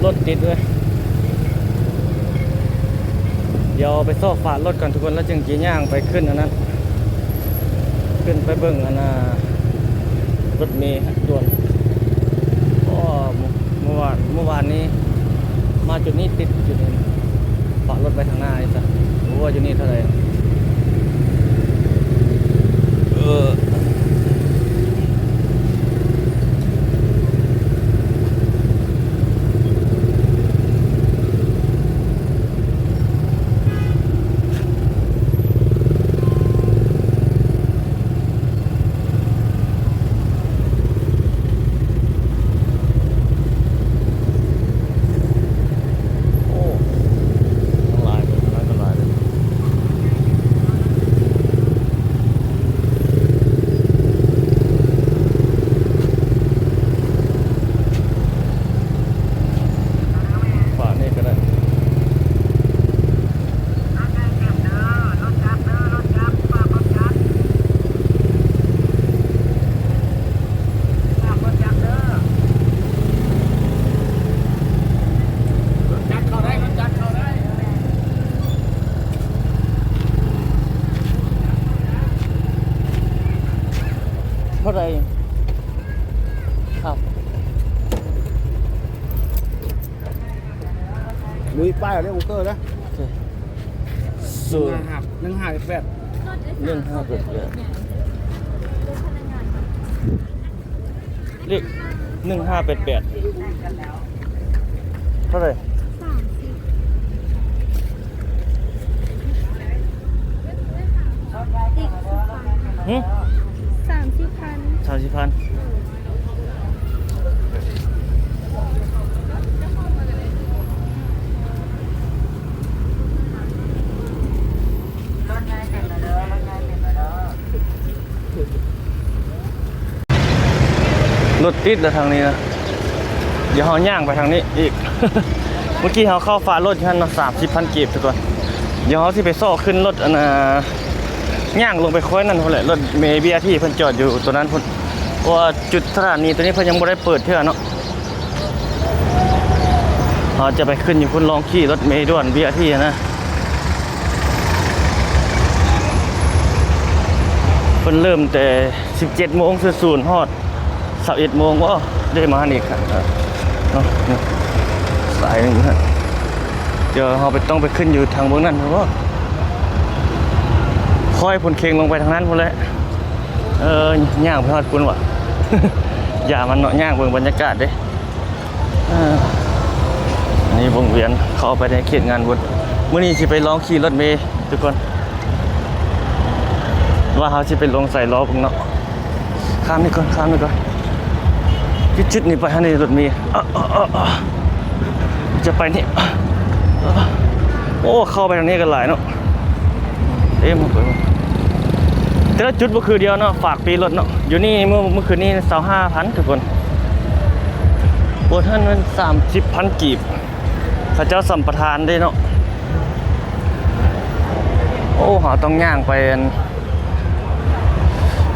ລົດຕິດເວີຍ. ດຽວໄປຊອກຝາລົດກ່ອນທຸກຄົນ ແລ້ວຈຶ່ງຊິຍ່າງໄປຂຶ້ນອັນນັ້ນ ຂຶ້ນໄປເບິ່ງອັນນ່າ ລົດເມດ່ວນ. ໂອ້ ເມື່ອວານ ເມື່ອວານນີ້ມາຈຸດນີ້ຕິດຈຸດນີ້ ຝາກລົດໄວ້ທາງໜ້ານີ້ຊະ. ບໍ່ຮູ້ວ່າຢູ່ນີ້ເທົ່າໃດ. ເອີ. ໂອ້ ຫຼາຍເລີຍ ຫຼາຍເລີຍ. ຝາກນີ້ກໍໄດ້. ເທົ່າໃດ? ຄັບ ລຸຍປ້າຍເລີຍ ໂອເຄີເດີ. ໂອເຄ ສູນ ໜຶ່ງຫ້າແປດ ໜຶ່ງຫ້າແປດແປດ. ເລກໜຶ່ງຫ້າແປດແປດ ເທົ່າໃດ? ສາມສິບ ຫຶ? ສາມສິບພັນ ສາມສິບພັນ. ລົດຕິດແລ້ວທາງນີ້ນະ. ດຽວເຮົາຍ່າງໄປທາງນີ້ອີກ. ເມື່ອກີ້ເຮົາເຂົ້າຝາລົດຢູ່ຫັ້ນເນາະ ສາມສິບພັນກີບທຸກຄົນ. ດຽວເຮົາຊິໄປຊອກຂຶ້ນລົດອັນນ່າ ຍ່າງລົງໄປຄ້ອຍນັ້ນພຸ້ນແຫຼະ ລົດເມບີອາທີເພິ່ນຈອດຢູ່ຕົວນັ້ນພຸ້ນ. ເພາະວ່າຈຸດສະຖານີຕົວນີ້ເພິ່ນຍັງບໍ່ໄດ້ເປີດເທື່ອເນາະ. ເຮົາຈະໄປຂຶ້ນຢູ່ພຸ້ນ ລອງຂີ່ລົດເມດ່ວນບີອາທີນະ. ເພິ່ນເລີ່ມແຕ່ສິບເຈັດໂມງສູນໆ ຮອດຊາວເອັດໂມງບໍ ເດ້ມາຫັ້ນອີກ ເນາະ ສາຍໜຶ່ງຫັ້ນ. ດຽວເຮົາໄປ ຕ້ອງໄປຂຶ້ນຢູ່ທາງເບື້ອງນັ້ນບໍ ຄ່ອຍພົ້ນເຄັງລົງໄປທາງນັ້ນພຸ້ນແຫຼະ. ເອີ ຍ່າງໄປຮອດພຸ້ນຫວາ ຢ່າມັນເນາະ ຍ່າງເບິ່ງບັນຍາກາດເດ້. ເອີ ອັນນີ້ວົງວຽນເຂົ້າໄປໃນເຂດງານບຸນ. ມື້ນີ້ຊິໄປລອງຂີ່ລົດເມທຸກຄົນ ວ່າເຮົາຊິໄປລົງໃສ ລໍເບິ່ງເນາະ. ຂ້າມນີ້ກ່ອນ ຂ້າມນີ້ກ່ອນ. ຈຸດໆນີ້ໄປຫັ້ນນີ້ລົດເມ. ເອີ ເອີ ເອີ ເອີ ຈະໄປນີ້. ເອີ ໂອ້ ເຂົ້າໄປທາງນີ້ກໍຫຼາຍເນາະ. ເຕັມເລີຍ ແຕ່ລະຈຸດບໍ່ຄືດຽວເນາະ ຝາກປີ້ລົດເນາະ. ຢູ່ນີ້ມື້ ມື້ຄືນນີ້ຊາວຫ້າພັນທຸກຄົນ. ໂອ້ ທ່ານແມ່ນສາມສິບພັນກີບ ເຂົາເຈົ້າສຳປະທານເດ້ເນາະ. ໂອ້ ເຮົາຕ້ອງຍ່າງໄປ ອັນ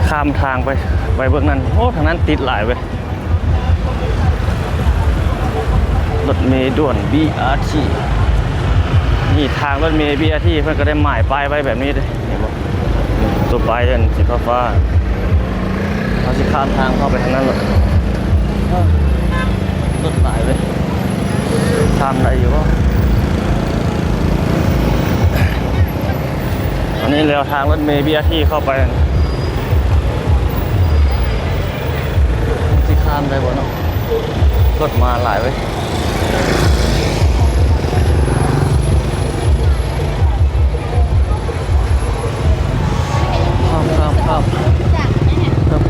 ຂ້າມທາງໄປ ໄປເບື້ອງນັ້ນ. ໂອ້ ທາງນັ້ນຕິດຫຼາຍເວີຍ. ລົດເມດ່ວນບີອາທີ ນີ້ທາງລົດເມບີອາທີ ເພິ່ນກໍໄດ້ໝາຍປ້າຍໄວ້ແບບນີ້ເດ້ ເຫັນບໍ່? ຕົວປ້າຍອັນສີຟ້າໆ ເຮົາຊິຂ້າມທາງເຂົ້າໄປທາງນັ້ນໂລດ. ເອີ ລົດຫຼາຍເວີຍ ຂ້າມໄດ້ຢູ່ບໍ່? ອັນນີ້ແລ້ວທາງລົດເມບີອາທີເຂົ້າໄປ ຊິຂ້າມໄດ້ບໍ່ເນາະ? ລົດມາຫຼາຍເວີຍ. ຂ້າມ ຂ້າມ ຂ້າມ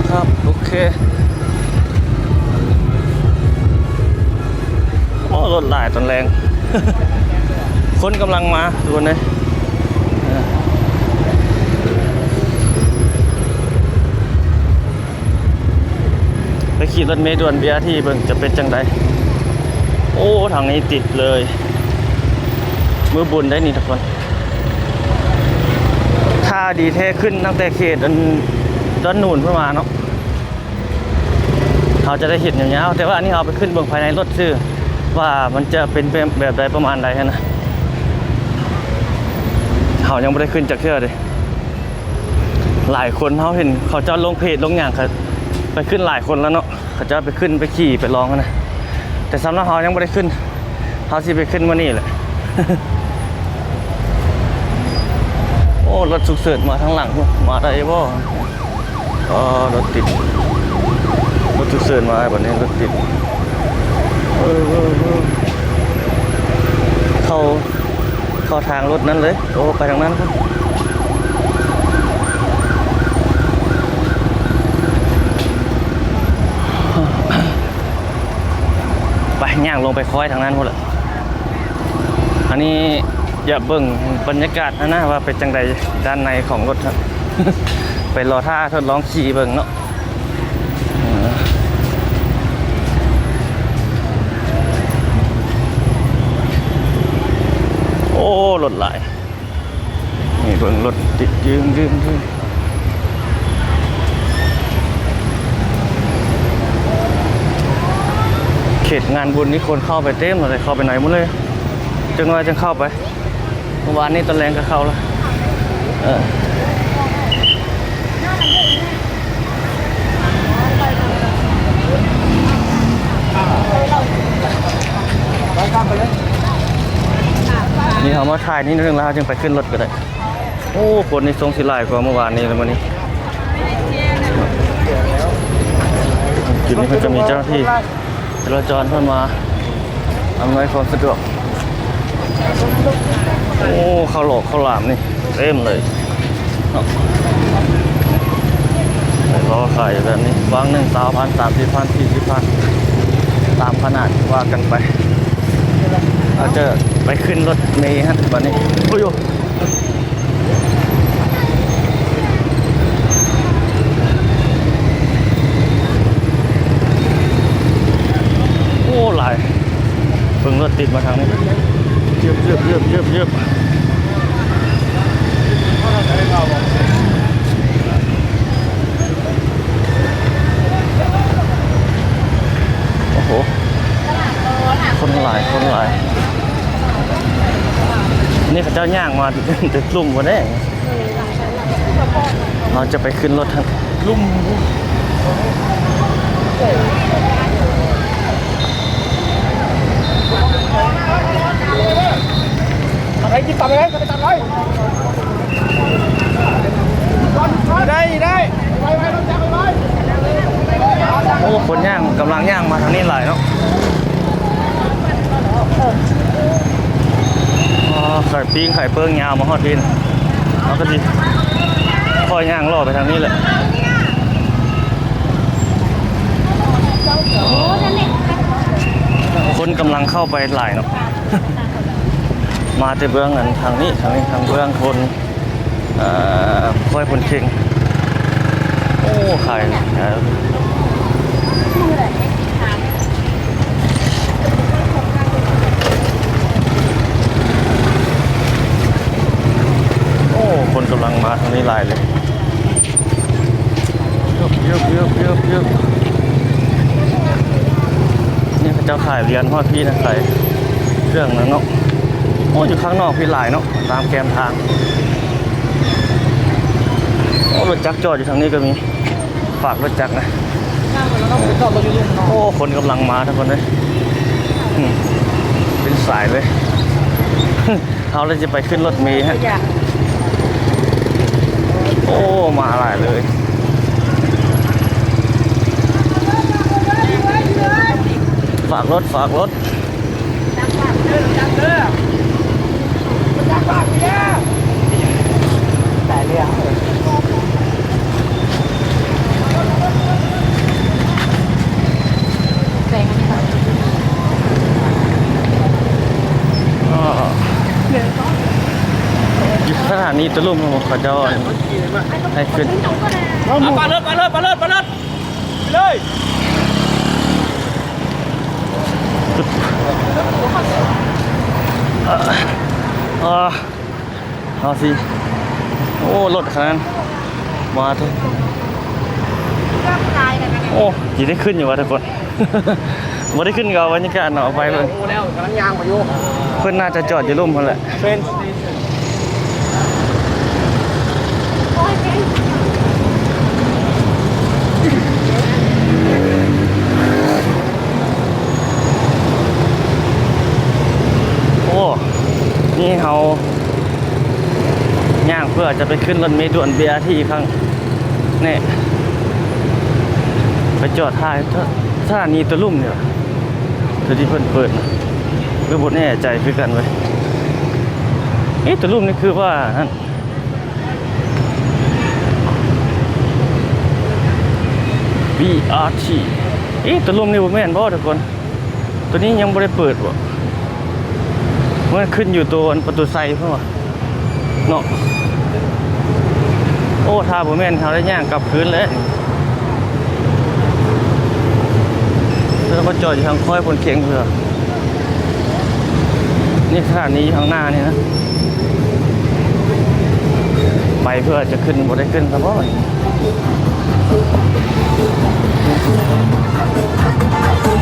ຂ້າມ ໂອເຄ. ໂອ້ ລົດຫຼາຍຕອນແລງ ຄົນກຳລັງມາທຸກຄົນເອີຍ. ເອີ ໄປຂີ່ລົດເມດ່ວນບີອາທີເບິ່ງຈະເປັນຈັ່ງໃດ. ໂອ້ ທາງນີ້ຕິດເລີຍ ມື້ບຸນໄດ໋ນີ້ທຸກຄົນ. ຖ້າດີແທ້ຂຶ້ນຕັ້ງແຕ່ເຂດອັນດອນນູນພຸ້ນມາເນາະ ເຮົາຈະໄດ້ເຫັນຍາວໆ ແຕ່ວ່າອັນນີ້ເຮົາໄປຂຶ້ນເບິ່ງພາຍໃນລົດຊື່. ວ່າມັນຈະເປັນແບບ ແບບໃດປະມານໃດຫັ້ນນະ. ເຮົາຍັງບໍ່ໄດ້ຂຶ້ນຈັກເທື່ອເດ້. ຫຼາຍຄົນເຮົາເຫັນເຂົາເຈົ້າລົງເພຈລົງຫຍັງ ກະໄປຂຶ້ນຫຼາຍຄົນແລ້ວເນາະ. ເຂົາເຈົ້າໄປຂຶ້ນໄປຂີ່ໄປລອງຫັ້ນນະ ແຕ່ສຳລັບເຮົາຍັງບໍ່ໄດ້ຂຶ້ນ. ເຮົາຊິໄປຂຶ້ນມື້ນີ້ແຫຼະ. ໂອ້ ລົດສຸກເສີນມາທາງຫຼັງ ມາໄດ້ບໍ່? ອໍ ລົດຕິດ ລົດສຸກເສີນມາບັດນີ້ ລົດຕິດ. ເອີ ເອີ ເອີ ເຂົ້າ ເຂົ້າທາງລົດນັ້ນເລີຍ. ໂອ້ ໄປທາງນັ້ນພຸ້ນ. ໄປ ຍ່າງລົງໄປຄອຍທາງນັ້ນພຸ້ນລະ. ອັນນີ້ຢາກເບິ່ງບັນຍາກາດຫັ້ນນະ ວ່າເປັນຈັ່ງໃດດ້ານໃນຂອງລົດ. ໄປລໍຖ້າທົດລອງຂີ່ເບິ່ງເນາະ. ໂອ້ ລົດຫຼາຍ. ນີ້ເບິ່ງລົດຕິດຢືນໆໆ. ເຂດງານບຸນນີ້ຄົນເຂົ້າໄປເຕັມເລີຍ ເຂົ້າໄປໃນໝົດເລີຍ. ຈັກໜ່ອຍຈຶ່ງເຂົ້າໄປ. ເມື່ອວານນີ້ຕອນແລງກໍເຂົ້າລະ. ເອີ ນີ້ເຮົາມາຖ່າຍນິດໜຶ່ງ ແລ້ວເຮົາຈຶ່ງໄປຂຶ້ນລົດກໍໄດ້. ໂອ້ ຄົນນີ້ຊົງຊິຫຼາຍກວ່າເມື່ອວານນີ້ລະມື້ນີ້. ຈຸດນີ້ເພິ່ນຈະມີເຈົ້າໜ້າທີ່ຈະລາຈອນເພິ່ນມາອຳນວຍຄວາມສະດວກ. ໂອ້ ເຂົ້າຫຼອກເຂົ້າຫຼາມນີ້ເຕັມເລີຍເນາະ. ໄປລໍຂາຍຢູ່ແບບນີ້ ວາງໜຶ່ງ ຊາວພັນ ສາມສິບພັນ ສີ່ສິບພັນ ຕາມຂະໜາດວ່າກັນໄປ. ເຮົາຈະໄປຂຶ້ນລົດເມຫັ້ນບັດນີ້. ໂອ້ຍ ໂອ້ ຫຼາຍ. ເບິ່ງລົດຕິດມາທາງນີ້ ເຢີບໆໆໆ. ໂອ້ໂຫ ຄົນຫຼາຍ ຄົນຫຼາຍ. ນີ້ເຂົາເຈົ້າຍ່າງມາແຕ່ລຸ່ມພຸ້ນເດ້. ເຮົາຈະໄປຂຶ້ນລົດຫັ້ນ ລຸ່ມ. ໄດ້ ໄດ້ ໄວໆ ລົດຈັກໄວໆ. ໂອ້ ຄົນຍ່າງ ກຳລັງຍ່າງມາທາງນີ້ຫຼາຍເນາະ. ອໍ ຂາຍປີ້ງຂາຍເປີ້ງຍາວມາຮອດພີ້ນ ເຮົາກໍຊິຄ່ອຍຍ່າງເລາະໄປທາງນີ້ແຫຼະ. ຄົນກຳລັງເຂົ້າໄປຫຼາຍເນາະ. ມາແຕ່ເບື້ອງອັນທາງນີ້ ທາງນີ້ ທາງເບື້ອງຄົນ ເອີ ຄ່ອຍຄົນເຄັ່ງ. ໂອ້ ຂາຍ ໂອ້ ຄົນກຳລັງມາທາງນີ້ຫຼາຍເລີຍ. ເຢີບໆໆໆ. ນີ້ເຂົາເຈົ້າຂາຍລຽນຮອດພີ້ນະ ຂາຍເຄື່ອງນະເນາະ. ໂອ້ ຢູ່ຂ້າງນອກພີ້ຫຼາຍເນາະ ຕາມແຄມທາງ. ໂອ້ ລົດຈັກຈອດຢູ່ທາງນີ້ກໍມີ ຝາກລົດຈັກນະ. ໂອ້ ຄົນກຳລັງມາທຸກຄົນເອີຍ ອືມ ເປັນສາຍເລີຍ. ເຮົາເລີຍຈະໄປຂຶ້ນລົດເມຮະ. ໂອ້ ມາຫຼາຍເລີຍ. ຝາກລົດ ຝາກລົດ. ຕາຍແລ້ວ. ຢູ່ສະຖານີຕະລຸມ ເຂົາເຈົ້າໃຫ້ຂຶ້ນ. ໄປເລີຍ ໄປເລີຍ ໄປເລີຍ ໄປເລີຍ ໄປເລີຍ. ອ່າ ເອົາຊິ ໂອ້ ລົດຄັນນັ້ນມາເຖາະ. ໂອ້ ຊິໄດ້ຂຶ້ນຢູ່ຫວາທຸກຄົນ? ບໍ່ໄດ້ຂຶ້ນກໍເອົາບັນຍາກາດເນາະ ໄປເບິ່ງ ແລ້ວກຳລັງຍ່າງໄປຢູ່ ເພິ່ນໜ້າຈະຈອດຢູ່ລຸ່ມຫັ້ນແຫຼະ ເປັນ ໂອ້ ນີ້ເຮົາຍ່າງເພື່ອຈະໄປຂຶ້ນລົດເມດ່ວນ ບີອາທີ ອີກຄັ້ງ ນີ້ ໄປຈອດຖ້າສະຖານີຕົວລຸ່ມນີ້ຫວາ ຕົວທີ່ເພິ່ນເປີດນະ ຄືບໍ່ແນ່ໃຈຄືກັນເວີຍ ເອະ ຕົວລຸ່ມນີ້ຄືວ່າຫັ້ນ ບີອາທີ ເອະ ຕົວລຸ່ມນີ້ບໍ່ແມ່ນບໍ່ທຸກຄົນ? ຕົວນີ້ຍັງບໍ່ໄດ້ເປີດບໍ່? ມັນຂຶ້ນຢູ່ຕົວອັນປະຕູໄຊພຸ້ນຫວາເນາະ ໂອ້ ຖ້າບໍ່ແມ່ນເຮົາໄດ້ຍ່າງກັບຄືນແຫຼະ ແລ້ວມາຈອດຢູ່ທາງຄ້ອຍພົນເຄັງເທື່ອ ນີ້ສະຖານີຢູ່ທາງໜ້ານີ້ນະ ໄປເພື່ອຈະຂຶ້ນ ບໍ່ໄດ້ຂຶ້ນຊະບໍ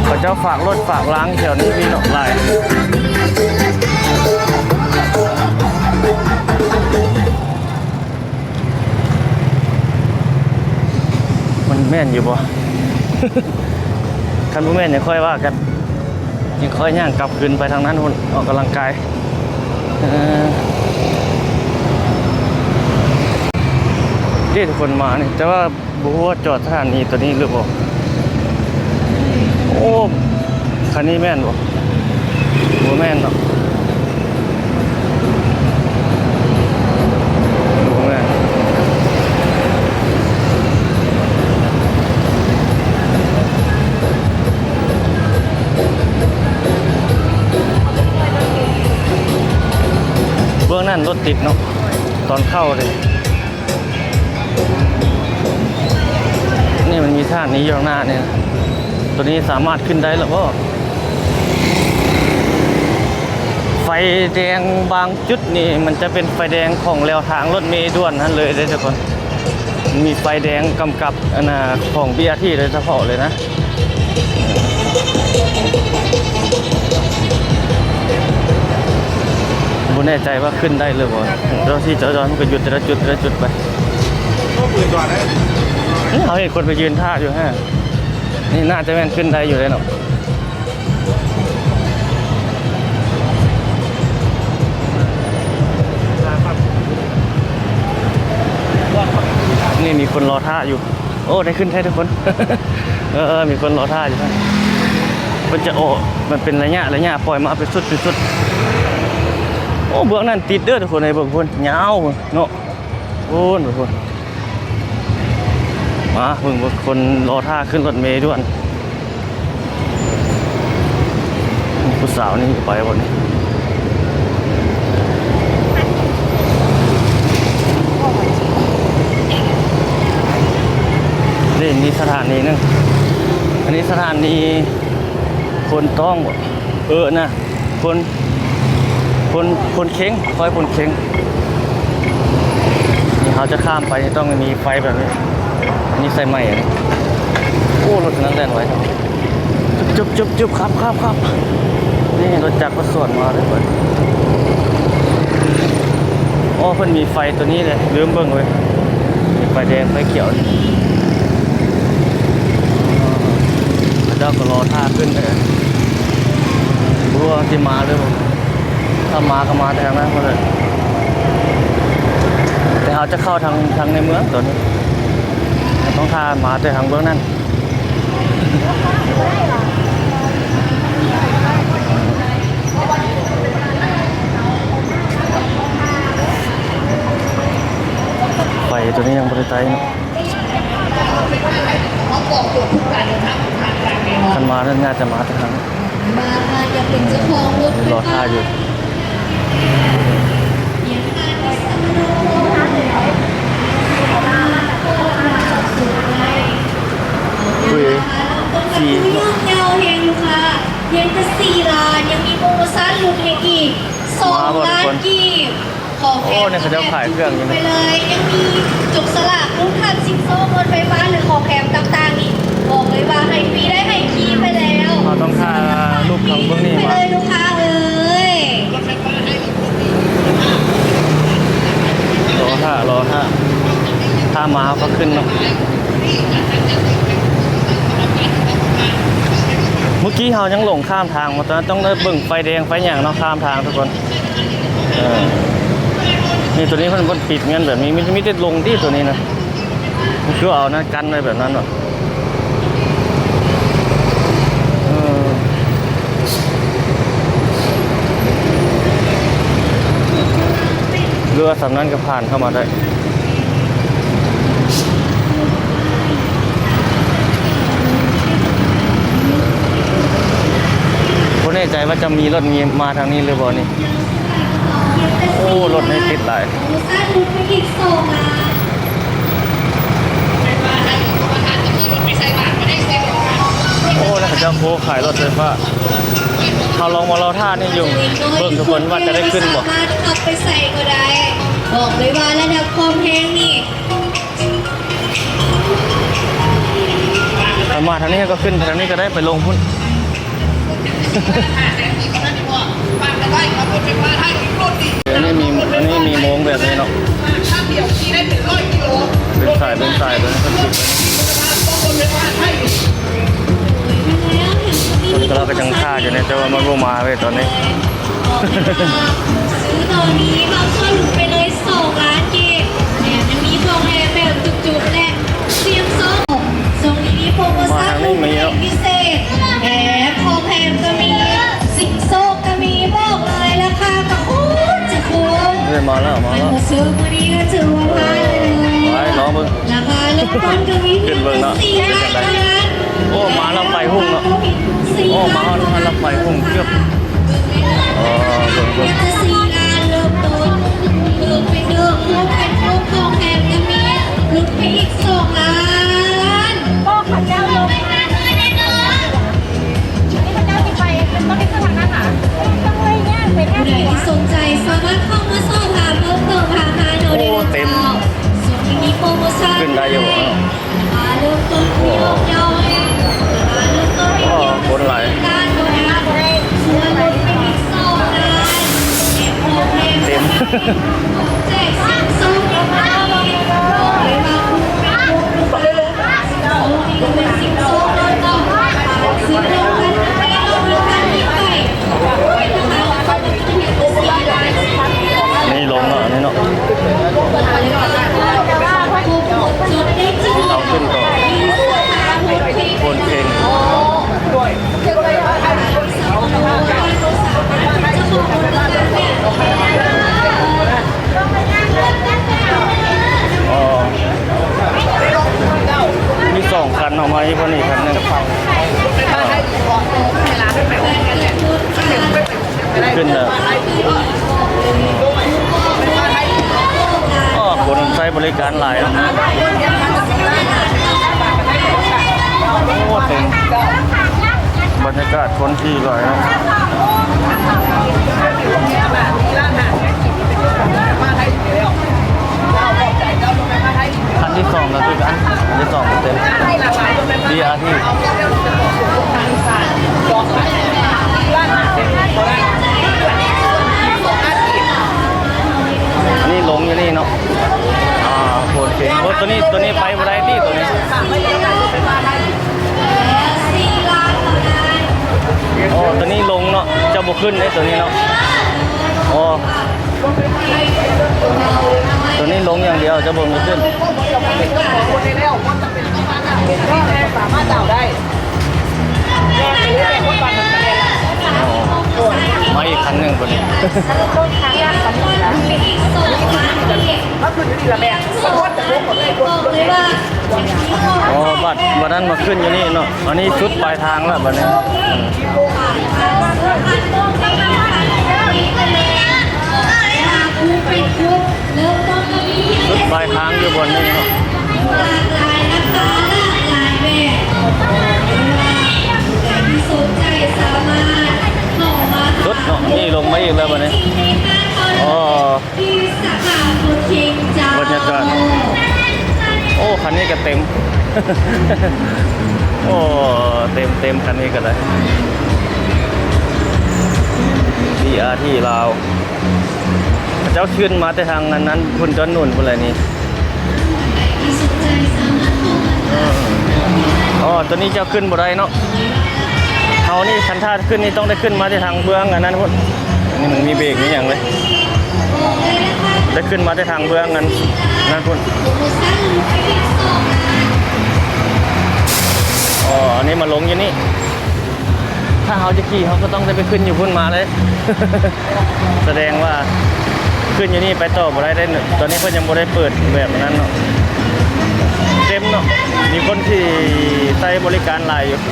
ເຂົາເຈົ້າຝາກລົດຝາກລາງແຖວນີ້ມີເນາະ ຫຼາຍ ມັນແມ່ນຢູ່ບໍ່? ຄັນບໍ່ແມ່ນຈັ່ງຄ່ອຍວ່າກັນ ຈັ່ງຄ່ອຍຍ່າງກັບຄືນໄປທາງນັ້ນພຸ້ນ ອອກກຳລັງກາຍ ເອີ ເດ້ ທຸກຄົນມານີ້ ແຕ່ວ່າບໍ່ຮູ້ວ່າຈອດສະຖານີຕົວນີ້ຫຼືບໍ່? ໂອ້ ຄັນນີ້ແມ່ນບໍ່? ບໍ່ແມ່ນເນາະ ບໍ່ແມ່ນ ເບື້ອງນັ້ນລົດຕິດເນາະ ຕອນເຂົ້າເດ້. ນີ້ມັນມີສະຖານີຢູ່ຂ້າງໜ້ານີ້ນະ ຕົວນີ້ສາມາດຂຶ້ນໄດ້ແລ້ວບໍ່? ໄຟແດງບາງຈຸດນີ້ ມັນຈະເປັນໄຟແດງຂອງແລວທາງລົດເມດ່ວນຫັ້ນເລີຍເດ້ທຸກຄົນ ມີໄຟແດງກຳກັບອັນນ່າ ຂອງບີອາທີໂດຍສະເພາະເລີຍນະ. ບໍ່ແນ່ໃຈວ່າຂຶ້ນໄດ້ຫຼືບໍ່ ເຈົ້າທີ່ຈະຈອດມັນກໍຢຸດແຕ່ລະຈຸດ ແຕ່ລະຈຸດໄປ ເຮົາເຫັນຄົນໄປຢືນຖ້າຢູ່ຫັ້ນ ນີ້ໜ້າຈະແມ່ນຂຶ້ນໄດ້ຢູ່ເດ້ເນາະ. ນີ້ມີຄົນລໍຖ້າຢູ່. ໂອ້ ໄດ້ຂຶ້ນແທ້ທຸກຄົນ ເອີ ມີຄົນລໍຖ້າຢູ່ ເພິ່ນຈະອອກ ມັນເປັນໄລຍະ ໄລຍະ ປ່ອຍມາເປັນຊຸດ ເປັນຊຸດ. ໂອ້ ເບື້ອງນັ້ນຕິດເດີທຸກຄົນ ໃຫ້ເບິ່ງພຸ້ນ ຍາວເນາະ ພຸ້ນ ພຸ້ນ. ມາເບິ່ງ ເບິ່ງຄົນລໍຖ້າຂຶ້ນລົດເມດ່ວນ. ຜູ້ສາວນີ້ໄປບໍ່ນີ້? ນີ້ມີສະຖານີໜຶ່ງ ອັນນີ້ສະຖານີໂພນຕ້ອງບໍ່? ເອີ ນະ ໂພນ ໂພນ ໂພນເຄັງ ຄອຍໂພນເຄັງ. ນີ້ເຮົາຈະຂ້າມໄປ ຕ້ອງມີໄຟແບບນີ້ ອັນນີ້ສາຍໄໝ ອັນນີ້. ໂອ້ ລົດຄັນນັ້ນແລ່ນໄວແທ້. ຈຶບ ຈຶບ ຈຶບ ຂັບ ຂັບ ຂັບ. ນີ້ລົດຈັກກໍສວນມາເລີຍ. ໂອ້ ເພິ່ນມີໄຟຕົວນີ້ເລີຍ ລືມເບິ່ງເວີຍ ມີໄຟແດງໄຟຂຽວ. ເຂົາເຈົ້າກໍລໍຖ້າຂຶ້ນເດີ ບໍ່ຮູ້ວ່າຊິມາຫຼືບໍ່. ຖ້າມາກໍມາແຕ່ທາງນັ້ນພຸ້ນແຫຼະ ແຕ່ເຮົາຈະເຂົ້າທາງ ທາງໃນເມືອງຕອນນີ້ ຕ້ອງຖ້າມາແຕ່ທາງເບື້ອງນັ້ນ. ໄຟຕົວນີ້ຍັງບໍ່ໄດ້ໄຕ້ເນາະ. ຄັນມານັ້ນໜ້າຈະມາແຕ່ທາງ ລໍຖ້າຢູ່. ຄຸຍ ສີ່ ຍາວແຮງລູກຄ້າ ຍັງແຕ່ສີ່ລ້ານ ຍັງມີໂປຣໂມຊັນຫຼຸດໃຫ້ອີກສອງລ້ານກີບ. ໂອ້ ນີ້ເຂົາເຈົ້າຂາຍເຄື່ອງຢູ່ ໄປເລີຍ ຍັງມີຈົກສະຫຼາກ ລູກຄ້າຊິງໂຊ ລົດໄຟຟ້າ ຫຼື ຂອງແຖມຕ່າງໆ ນີ້ ບອກເລີຍວ່າໃຫ້ຟຣີ ໄດ້ໃຫ້ຂີ່ໄປແລ້ວ. ເຮົາຕ້ອງຖ້າ ເຮົາກໍຂຶ້ນເນາະ. ເມື່ອກີ້ເຮົາຍັງຫຼົງຂ້າມທາງມາ, ຕອນນັ້ນຕ້ອງໄດ້ເບິ່ງໄຟແດງໄຟຫຍັງເນາະ, ຂ້າມທາງທຸກຄົນ. ເອີ ນີ້ ໂຕນີ້ເພິ່ນ ເພິ່ນປິດແມ່ນແບບນີ້, ມີ ມີແຕ່ລົງຕິໂຕນີ້ນະ. ຄືເອົານັ້ນກັນໄວ້ແບບນັ້ນເນາະ. ເອີ ເຫຼືອສ່ຳນັ້ນກໍຜ່ານເຂົ້າມາໄດ້. ບໍ່ແນ່ໃຈວ່າຈະມີລົດມີມາທາງນີ້ຫຼືບໍ່ນີ້. ໂອ້ ລົດໃຫ້ຕິດຫຼາຍ. ໂອ້ ແລ້ວເຂົາເຈົ້າໂຄຂາຍລົດໄຟຟ້າ. ເຮົາລອງມາລໍຖ້ານີ້ຢູ່ ເບິ່ງທຸກຄົນວ່າຈະໄດ້ຂຶ້ນບໍ່. ສາມາດຂັບໄປໃສກໍໄດ້. ບອກເລີຍວ່າລະດັບຄວາມແຮງນີ້ ມາທາງນີ້ກໍຂຶ້ນ, ທາງນີ້ກໍໄດ້ໄປລົງພຸ້ນ. ອັນນີ້ມີ ອັນນີ້ມີໂມງແບບນີ້ເນາະ ເປັນສາຍເປັນສາຍເລີຍ. ຄົນກໍ ລາວກໍຍັງຖ້າຢູ່ນີ້ ແຕ່ວ່າມັນບໍ່ມາເວີຍຕອນນີ້. ຊື້ຕອນນີ້ບາງສ່ວນຫຼຸດໄປເລີຍສອງລ້ານກີບ ແຖມຍັງມີຂອງແຖມແບບຈຸກໆ ແລະ ສຽງໂຊກ. ຊ່ວງນີ້ມີໂປຣໂມຊັນລຸ້ນແຮງພິເສດ ແຖມຂອງແຖມກໍມີ ຊິງໂຊກກໍມີ. ບອກເລີຍລາຄາກໍໂຄດຈະຄຸ້ມ. ເອີຍ ມາແລ້ວ ມາແລ້ວ. ອັນບໍ່ຊື້ມື້ນີ້ກໍຖືວ່າພາດເລີຍ. ໄປລອງເບິ່ງ ລາຄາເລີ່ມຕົ້ນກໍມີພຽງແຕ່ສີ່ລ້ານເທົ່ານັ້ນ. ໂອ້ ມາແລ້ວໄຟຮຸ່ງເນາະ. ໂອ້ ມາຮອດ ຮອດແລ້ວໄຟຮຸ່ງເກືອບ. ເອີ ເບິ່ງ ເບິ່ງ ຈະສີ່ລ້ານເລີ່ມຕົ້ນ ເບິ່ງໄປເດີ ໂຄມເປັນໂຄມຂອງແຖມກໍມີ ຫຼຸດໄປອີກສອງລ້ານ. ບໍ່ ເຂົາເຈົ້າລົງມາ ນີ້ເຂົາເຈົ້າຊິໄປ ຕ້ອງໄດ້ຂຶ້ນທາງນັ້ນຫວາ? ຕ້ອງໄດ້ຍ່າງໄປທາງ ຜູ້ໃດທີ່ສົນໃຈສາມາດເຂົ້າມາສອບຖາມເພີ່ມເຕີມທາງຮ້ານເຮົາໄດ້ເລີຍເຈົ້າ. ໂອ້ ເຕັມ ຊ່ວງນີ້ມີໂປຣໂມຊັນ ຂຶ້ນໄດ້ຢູ່. ເອີ ຄົນຫຼາຍ ເຕັມ. ນີ້ລົງເນາະ ອັນນີ້ເນາະ ເອົາຂຶ້ນຕໍ່ ໂພນເຄັງ. ອໍ ມີສອງຄັນເນາະ ມາອີກ ພໍດີຄັນໜຶ່ງ. ຂຶ້ນແລ້ວ. ອໍ ຄົນໃຊ້ບໍລິການຫຼາຍເນາະ. ໂອ້ ເຕັມ ບັນຍາກາດຄົນຂີ່ຫຼາຍເນາະ. ຄັນທີສອງກໍຄືກັນ ຄັນທີສອງກໍເຕັມ ບີອາທີ. ອັນນີ້ລົງຢູ່ນີ້ເນາະ. ອ່າ ໂອເຄ. ໂອ້ ໂຕນີ້ ໂຕນີ້ໄປບໍ່ໄດ້ຕິ ໂຕນີ້. ໂອ້ ໂຕນີ້ລົງເນາະ ຈະບໍ່ຂຶ້ນເດ້ໂຕນີ້ເນາະ. ໂອ້ ໂຕນີ້ລົງຢ່າງດຽວ ຈະບໍ່ມີຂຶ້ນ. ສາມາດເອົາໄດ້. ມາອີກຄັນໜຶ່ງບັດນີ້. ມາຂຶ້ນຢູ່ນີ້ລະແມ່. ອໍ ບັດ ບັດນັ້ນມາຂຶ້ນຢູ່ນີ້ເນາະ. ອັນນີ້ຈຸດປາຍທາງລະບັດນີ້. ຈຸດປາຍທາງຢູ່ບ່ອນນີ້ເນາະ. ສຸດເນາະ ນີ້ລົງມາອີກແລ້ວບັດນີ້. ອໍ ບັນຍາກາດ. ໂອ້ ຄັນນີ້ກໍເຕັມ. ໂອ້ ເຕັມໆ ຄັນນີ້ກໍໄດ້ ບີອາທີລາວ. ເຂົາເຈົ້າຂຶ້ນມາແຕ່ທາງອັນນັ້ນພຸ້ນ ດອນໜູນພຸ້ນແຫຼະນີ້. ອໍ ຕົວນີ້ເຈົ້າຂຶ້ນບໍ່ໄດ້ເນາະ. ເຮົານີ້ຄັນຖ້າຂຶ້ນນີ້ຕ້ອງໄດ້ຂຶ້ນມາແຕ່ທາງເບື້ອງອັນນັ້ນພຸ້ນ. ອັນນີ້ມັນມີເບຣກມີຫຍັງເລີຍ. ໄດ້ຂຶ້ນມາແຕ່ທາງເບື້ອງອັນນັ້ນພຸ້ນ. ອໍ ອັນນີ້ມາລົງຢູ່ນີ້. ຖ້າເຮົາຈະຂີ່ ເຮົາກໍຕ້ອງໄດ້ໄປຂຶ້ນຢູ່ພຸ້ນມາເລີຍ. ສະແດງວ່າຂຶ້ນຢູ່ນີ້ໄປຕໍ່ບໍ່ໄດ້ເດ້. ຕອນນີ້ເພິ່ນຍັງບໍ່ໄດ້ເປີດແບບນັ້ນເນາະ. ເຕັມເນາະ. ມີຄົນທີ່ໃຊ້ບໍລິການຫຼາຍຢູ່. ຜູ້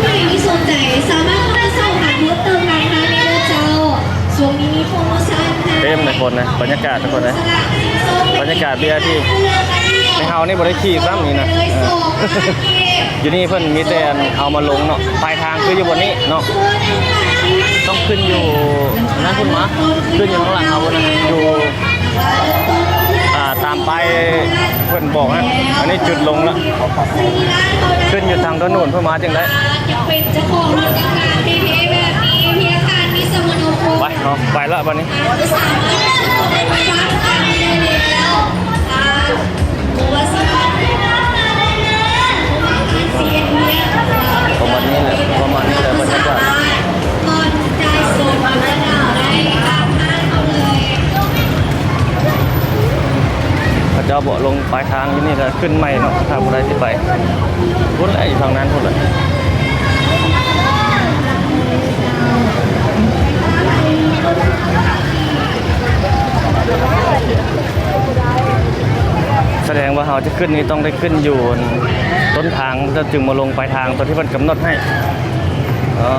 ໃດທີ່ສົນໃຈສາມາດເຂົ້າມາສອບຖາມເພີ່ມເຕີມທາງຮ້ານໄດ້ເດີເຈົ້າ. ຊ່ວງນີ້ມີໂປຣໂມຊັນ ເຕັມເລີຍຄົນນະ. ບັນຍາກາດທຸກຄົນເອີຍ ບັນຍາກາດ ວີໄອພີ ແຕ່ເຮົານີ້ບໍ່ໄດ້ຂີ່ຊ້ຳນີ້ນະ. ເອີ ຢູ່ນີ້ເພິ່ນມີແຕ່ເອົາມາລົງເນາະ. ປາຍທາງຄືຢູ່ບ່ອນນີ້ເນາະ. ຕ້ອງຂຶ້ນຢູ່ນັ້ນພຸ້ນມາ ຂຶ້ນຢູ່ທາງຫຼັງເຮົາພຸ້ນນະ ຢູ່ ອ່າ ຕາມປ້າຍເພິ່ນບອກນະ. ອັນນີ້ຈຸດລົງລະ ຂຶ້ນຢູ່ທາງຖະໜົນພຸ້ນມາຈັ່ງໄດ້. ຢາກເປັນເຈົ້າຂອງລົດຈັກການເທ່ໆແບບນີ້ ພຽງທ່ານມີສຳມະໂນຄົມ ໄປເນາະ ໄປລະບັດນີ້. ປະມານນີ້ແຫຼະ ປະມານນີ້ແຫຼະບັນຍາກາດ. ເຂົາເຈົ້າເບາະລົງປາຍທາງຢູ່ນີ້ ແລ້ວຂຶ້ນໃໝ່ເນາະ. ຖ້າຜູ້ໃດຊິໄປພຸ້ນແຫຼະ ຢູ່ທາງນັ້ນພຸ້ນແຫຼະ. ສະແດງວ່າເຮົາຈະຂຶ້ນນີ້ຕ້ອງໄດ້ຂຶ້ນຢູ່ຕົ້ນທາງ ເຂົາເຈົ້າຈຶ່ງມາລົງປາຍທາງຕົວທີ່ເພິ່ນກຳນົດໃຫ້. ອໍ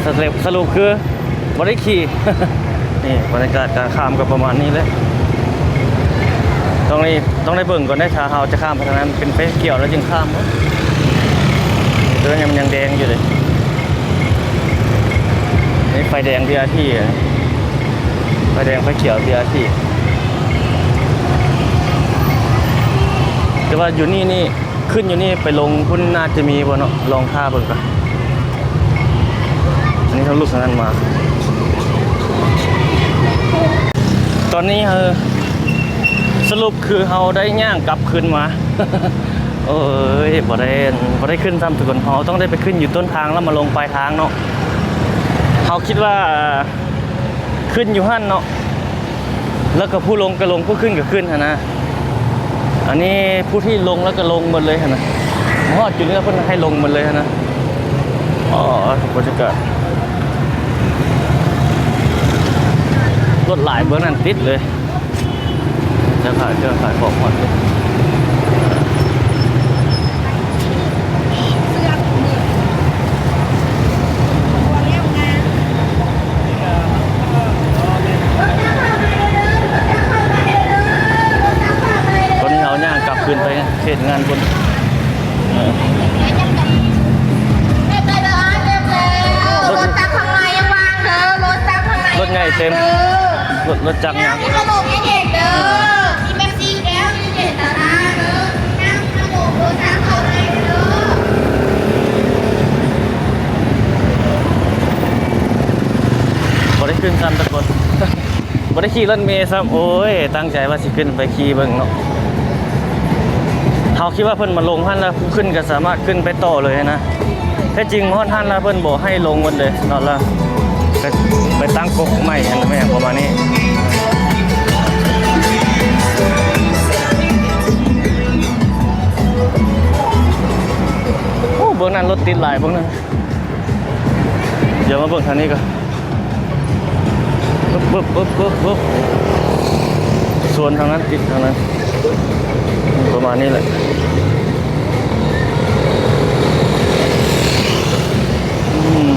ສະຫຼຸບ ສະຫຼຸບຄື ບໍ່ໄດ້ຂີ່. ນີ້ບັນຍາກາດການຂ້າມກໍປະມານນີ້ແຫຼະ. ຕ້ອງໄດ້ ຕ້ອງໄດ້ເບິ່ງກ່ອນເດ້ ຖ້າເຮົາຈະຂ້າມໄປທາງນັ້ນ ເປັນໄຟຂຽວແລ້ວຈຶ່ງຂ້າມ. ຕົວນີ້ມັນຍັງແດງຢູ່ເດ້. ນີ້ໄຟແດງ ວີໄອພີ ໄຟແດງໄຟຂຽວ ວີໄອພີ. ແຕ່ວ່າຢູ່ນີ້ນີ້ ຂຶ້ນຢູ່ນີ້ໄປລົງພຸ້ນໜ້າຈະມີບໍ່ເນາະ ລອງຖ້າເບິ່ງກ່ອນ. ອັນນີ້ເຮົາລຸດທາງນັ້ນມາ. ຕອນນີ້ເຮົາ ສະຫຼຸບຄືເຮົາໄດ້ຍ່າງກັບຄືນມາ. ໂອ້ຍ ບໍ່ໄດ້ ບໍ່ໄດ້ຂຶ້ນຊ້ຳທຸກຄົນ. ເຮົາຕ້ອງໄດ້ໄປຂຶ້ນຢູ່ຕົ້ນທາງ ແລ້ວມາລົງປາຍທາງເນາະ. ເຮົາຄິດວ່າ ຂຶ້ນຢູ່ຫັ້ນເນາະ ແລ້ວກໍຜູ້ລົງກໍລົງ ຜູ້ຂຶ້ນກໍຂຶ້ນຫັ້ນນະ. ອັນນີ້ຜູ້ທີ່ລົງແລ້ວກໍລົງໝົດເລີຍຫັ້ນນະ. ມາຮອດຈຸດນີ້ແລ້ວເພິ່ນໃຫ້ລົງໝົດເລີຍຫັ້ນນະ. ອໍ ບັນຍາກາດ ລົດຫຼາຍເບື້ອງນັ້ນຕິດເລີຍ. ເຈົ້າຂາຍເຄື່ອງຂາຍຂອງຮອດເລີຍ. ຕອນນີ້ເຮົາຍ່າງກັບຄືນໄປເຂດງານພຸ້ນ. ເອີ ລົດຈັກຂ້າງໃນຍັງວ່າງເດີ ລົດຈັກຂ້າງໃນ ລົດໃຫຍ່ເຕັມ ລົດ ລົດຈັກຫຍັງ ມີຂະໜົມໃຫ້ເດັກເດີ. ມີເປັບຊີແກ້ວ ມີເຈດຕານາເດີ ຍັງຂະໜົມລົດຈັກເຂົ້າໃນເດີ. ບໍ່ໄດ້ຂຶ້ນຊັ້ນທຸກຄົນ ບໍ່ໄດ້ຂີ່ລົດເມຊ້ຳ. ໂອ້ຍ ຕັ້ງໃຈວ່າຊິຂຶ້ນໄປຂີ່ເບິ່ງເນາະ. ເຮົາຄິດວ່າເພິ່ນມາລົງຫັ້ນແລ້ວ ຜູ້ຂຶ້ນກໍສາມາດຂຶ້ນໄປຕໍ່ເລີຍນະ. ແທ້ຈິງຮອດຫັ້ນແລ້ວເພິ່ນບໍ່ໃຫ້ລົງໝົດເລີຍເນາະ ແລ້ວໄປ ໄປຕັ້ງກົກໃໝ່ຫັ້ນແມ່ນປະມານນີ້. ໂອ້ ເບິ່ງນັ້ນລົດຕິດຫຼາຍເບິ່ງນັ້ນ. ດຽວມາເບິ່ງທາງນີ້ກ່ອນ. ປຶບ ປຶບ ປຶບ ປຶບ ປຶບ ສວນທາງນັ້ນ ຕິດທາງນັ້ນ ປະມານນີ້ແຫຼະ. ອືມ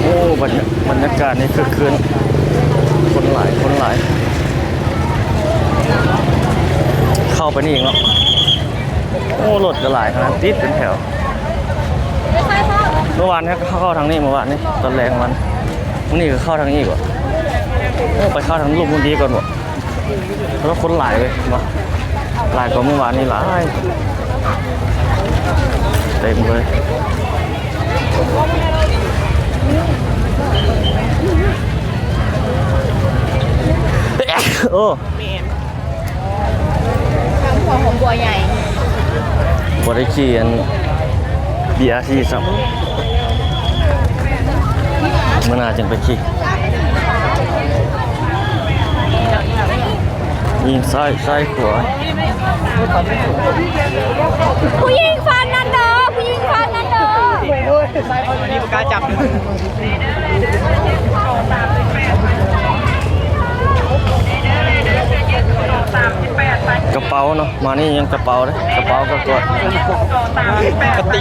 ໂອ້ ບັນຍາ ບັນຍາກາດນີ້ຄຶກຄື້ນ ຄົນຫຼາຍ ຄົນຫຼາຍ. ເຂົ້າໄປນີ້ອີກເນາະ. ໂອ້ ລົດກໍຫຼາຍຂະໜາດ ຕິດເປັນແຖວ. ເມື່ອວານນີ້ເຮົາກໍເຂົ້າທາງນີ້ ເມື່ອວານນີ້ຕອນແລງມັນ ມື້ນີ້ກໍເຂົ້າທາງນີ້ອີກບໍ? ໂອ້ ໄປເຂົ້າທາງລຸ່ມພຸ້ນດີກ່ອນບໍ? ແຕ່ວ່າຄົນຫຼາຍເວີຍ ບໍ່ ຫຼາຍກວ່າມື້ວານນີ້ຫຼາຍ ເຕັມເລີຍ. ໂອ້ ແມ່ນ ທັງຫົວຫອມບົວໃຫຍ່ ບໍ່ໄດ້ຂີ່ອັນ ບີອາທີຊ້ຳ ມື້ໜ້າຈຶ່ງໄປຂີ່ ຍິງຊ້າຍ ຊ້າຍ ຂວາ ຜູ້ຍິງຝັ່ງນັ້ນເດີ ຜູ້ຍິງຝັ່ງນັ້ນເດີ ນີ້ບໍ່ກ້າຈັບ. ກະເປົາເນາະ ມານີ້ຍັງກະເປົາເດ້ ກະເປົາກະກວດ ກະຕີ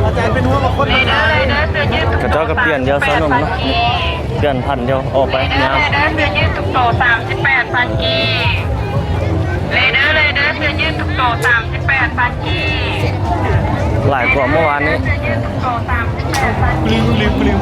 ອາຈານເປັນຫ່ວງຄົນ ເຂົາເຈົ້າກະປ່ຽນດຽວຊະໜຸ່ມເນາະ ປ່ຽນພັນດຽວອອກໄປຍາມ ເດີ ເສື້ອຢືດທຸກໂຕ ສາມສິບແປດພັນກີບ ເລີເດີ ເລີເດີ ເສື້ອຢືດທຸກໂຕ ສາມສິບແປດພັນກີບ ຫຼາຍກວ່າເມື່ອວານນີ້ ລືມ ລືມ ລືມ.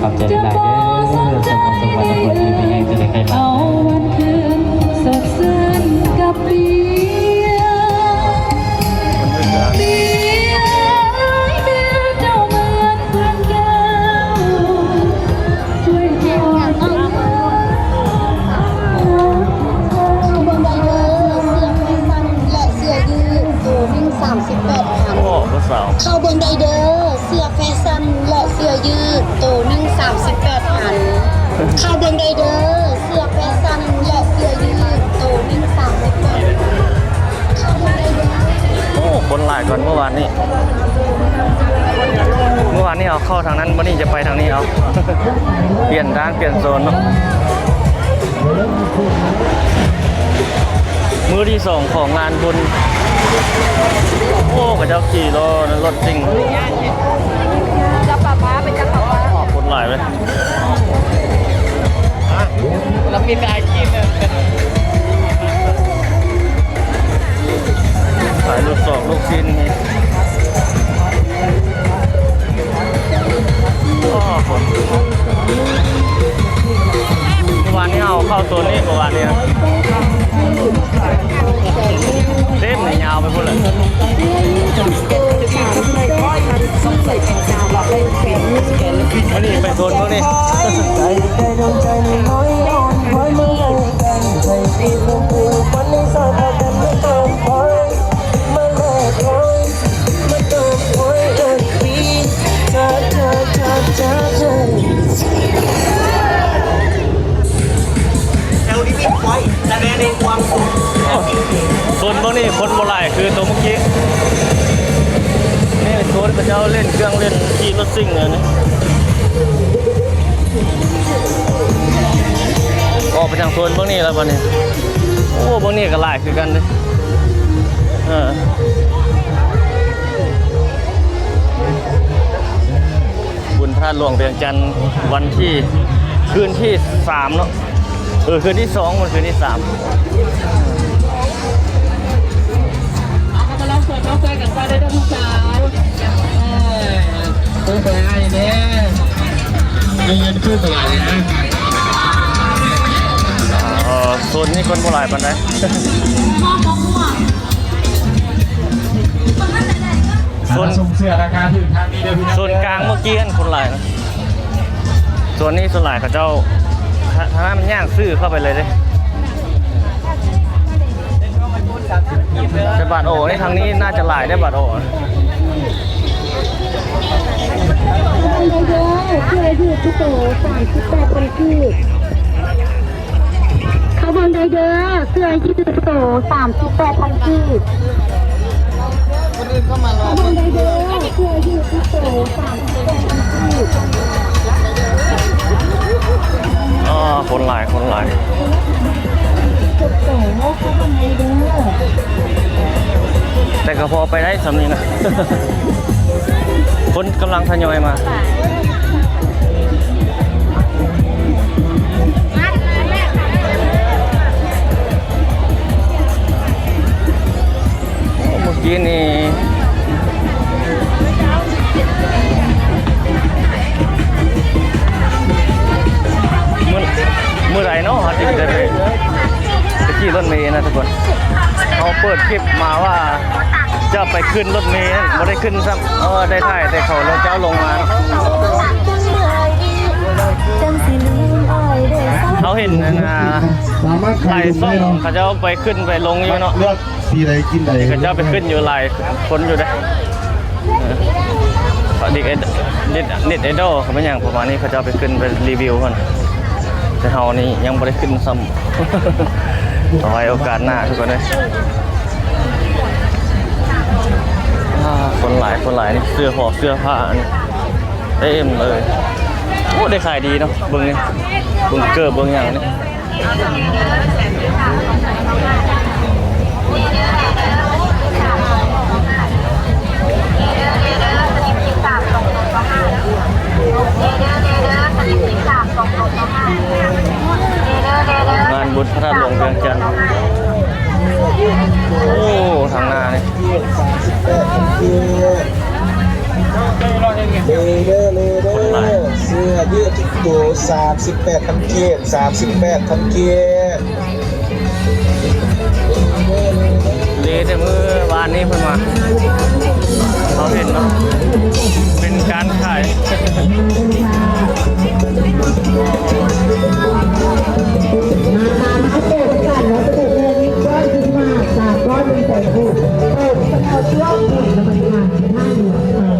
ຂອບໃຈຫຼາຍໆເດີ ສະຫວັດດີ ດີມີແຮງ ຈະໄດ້ໃກ້ບ້ານ. ເບິ່ງໄດ້ເດີ ເສື້ອແຟຊັນ ແລະ ເສື້ອຢືດ ໂຕໜຶ່ງສາມສິບແປດພັນ. ໂອ້ ຜູ້ສາວ ເຂົ້າເບິ່ງໄດ້ເດີ ເສື້ອແຟຊັນ ແລະ ເສື້ອຢືດ ໂຕໜຶ່ງສາມສິບແປດພັນ. ເຂົ້າເບິ່ງໄດ້ເດີ ເສື້ອແຟຊັນ ແລະ ເສື້ອຢືດ ໂຕໜຶ່ງສາມສິບແປດພັນ. ໂອ້ ຄົນຫຼາຍກວ່າເມື່ອວານນີ້ ເມື່ອວານນີ້ເຮົາເຂົ້າທາງນັ້ນ ມື້ນີ້ຈະໄປທາງນີ້ເອົາ ປ່ຽນດ້ານປ່ຽນໂຊນເນາະ. ມື້ທີສອງຂອງງານບຸນ ໂອ້ ເຂົາເຈົ້າຂີ່ລໍ້ ລົດຊິ່ງ ຈັບປາປາ ໄປຈັບປາປາ ຄົນຫຼາຍເວີຍ. ລະມີຫຼາຍທີ່ເລີຍ ຂາຍລູກສອກລູກຊີ້ນນີ້ ໂອ້ ເມື່ອວານນີ້ເຮົາເຂົ້າໂຊນນີ້ ເມື່ອວານນີ້ນະ ເຕັມນີ້ຍາວໄປພຸ້ນແຫຼະ. ມື້ນີ້ໄປໂຊນເບິ່ງນີ້ ໂຊນເບິ່ງນີ້ຄົນບໍ່ຫຼາຍຄືໂຕມື້ກີ້ ນີ້ໂຊນເຂົາເຈົ້າຫຼິ້ນເຄື່ອງຫຼິ້ນຂີ່ລົດຊິ່ງອັນນີ້ ອອກໄປທາງໂຊນເບິ່ງນີ້ແລ້ວບັດນີ້ ໂອ້ ເບິ່ງນີ້ກະຫຼາຍຄືກັນເດ້ ເອີ ບຸນທາດຫຼວງວຽງຈັນ ວັນທີ ຄືນທີສາມເນາະ ເອີ ຄືນທີສອງ ມັນຄືນທີສາມ ເອີ ໂຊນນີ້ຄົນບໍ່ຫຼາຍປານໃດ ໂຊນ ໂຊນກາງເມື່ອກີ້ຫັ້ນຄົນຫຼາຍນະ ໂຊນນີ້ສ່ວນຫຼາຍເຂົາເຈົ້າ ທາງນັ້ນມັນຍ່າງຊື່ເຂົ້າໄປເລີຍເດ້ ແຕ່ບາດໂອນີ້ ທາງນີ້ໜ້າຈະຫຼາຍເດ້ບາດໂອ ເສື້ອຢືດທຸກໂຕ ສາມສິບແປດພັນກີບ ເຂົ້າເບິ່ງໄດ້ເດີ ເສື້ອຢືດໂຕ ສາມສິບແປດພັນກີບ ຄົນອື່ນເຂົ້າມາລອ ເບິ່ງໄດ້ເດີ ເສື້ອຢືດໂຕ ສາມສິບແປດພັນກີບ ອໍ ຄົນຫຼາຍ ຄົນຫຼາຍ ແຕ່ກະພໍໄປໄດ້ສ່ຳນີ້ນະ ຄົນກຳລັງທະຍອຍມາ. ເມື່ອກີ້ນີ້ ຄລິບມາວ່າຈະໄປຂຶ້ນລົດເມ ບໍ່ໄດ້ຂຶ້ນຊ້ຳ. ເອີ ໄດ້ຖ່າຍແຕ່ເຂົາລົງ ເຈົ້າລົງມາເນາະ. ເຮົາເຫັນອັນນ່າ ຫຼາຍຊ່ອງເຂົາເຈົ້າໄປຂຶ້ນໄປລົງຢູ່ເນາະ. ເລືອກສີໃດກິນໃດ ເຂົາເຈົ້າໄປຂຶ້ນຢູ່ຫຼາຍຄົນຢູ່ເດ້. ເອີ ເນັດໄອດອລ ເປັນຫຍັງປະມານນີ້ ເຂົາເຈົ້າໄປຂຶ້ນໄປຣີວິວພຸ້ນ. ແຕ່ເຮົານີ້ຍັງບໍ່ໄດ້ຂຶ້ນຊ້ຳ. ຂໍໃຫ້ໂອກາດໜ້າທຸກຄົນເອີຍ. ອາ ຄົນຫຼາຍ ຄົນຫຼາຍ ນີ້ເສື້ອ ພໍ້ເສື້ອຜ້ານີ້ເຕັມເລີຍ. ໂອ້ ໄດ້ຂາຍດີເນາະ. ເບິ່ງນີ້ ເບິ່ງເກີບເບິ່ງຫຍັງນີ້. ງານບຸນພະທາດຫຼວງວຽງຈັນ. ໂອ້ ທາງໜ້ານີ້ ເລເດີ ເລເດີ ເສື້ອຢືດທຸກໂຕ ສາມສິບແປດພັນກີບ ສາມສິບແປດພັນກີບ. ເລແຕ່ມື້ວານນີ້ເພິ່ນວ່າ ເຮົາເຫັນເນາະ ເປັນການຂາຍ.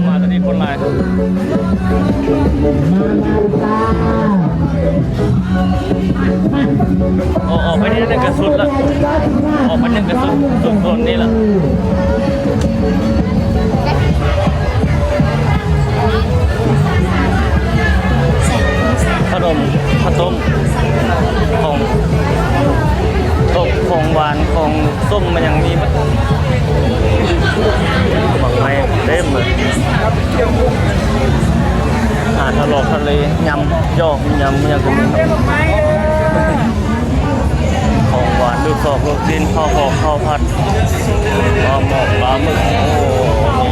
ມາຕອນນີ້ຄົນຫຼາຍ. ອອກ ອອກໄປນີ້ກະສຸດລະ ອອກໄປນີ້ກະສຸດ ສຸດໂຊນນີ້ລະ. ຂະໜົມ ເຂົ້າຕົ້ມ ຂອງຕົ້ມ ຂອງຫວານ ຂອງສົ້ມ ມັນຍັງມີໝາກໄມ້ເຕັມເລີຍ. ອາຫານທະເລ ທະເລ ຍຳ ຢອກ ຍຳ ຍັງກະມີ ຂອງຫວານ ລູກຊອກ ລູກຊີ້ນ ເຂົ້າຂອກ ເຂົ້າຜັດ ປາໝໍ້ ປາໝຶກ.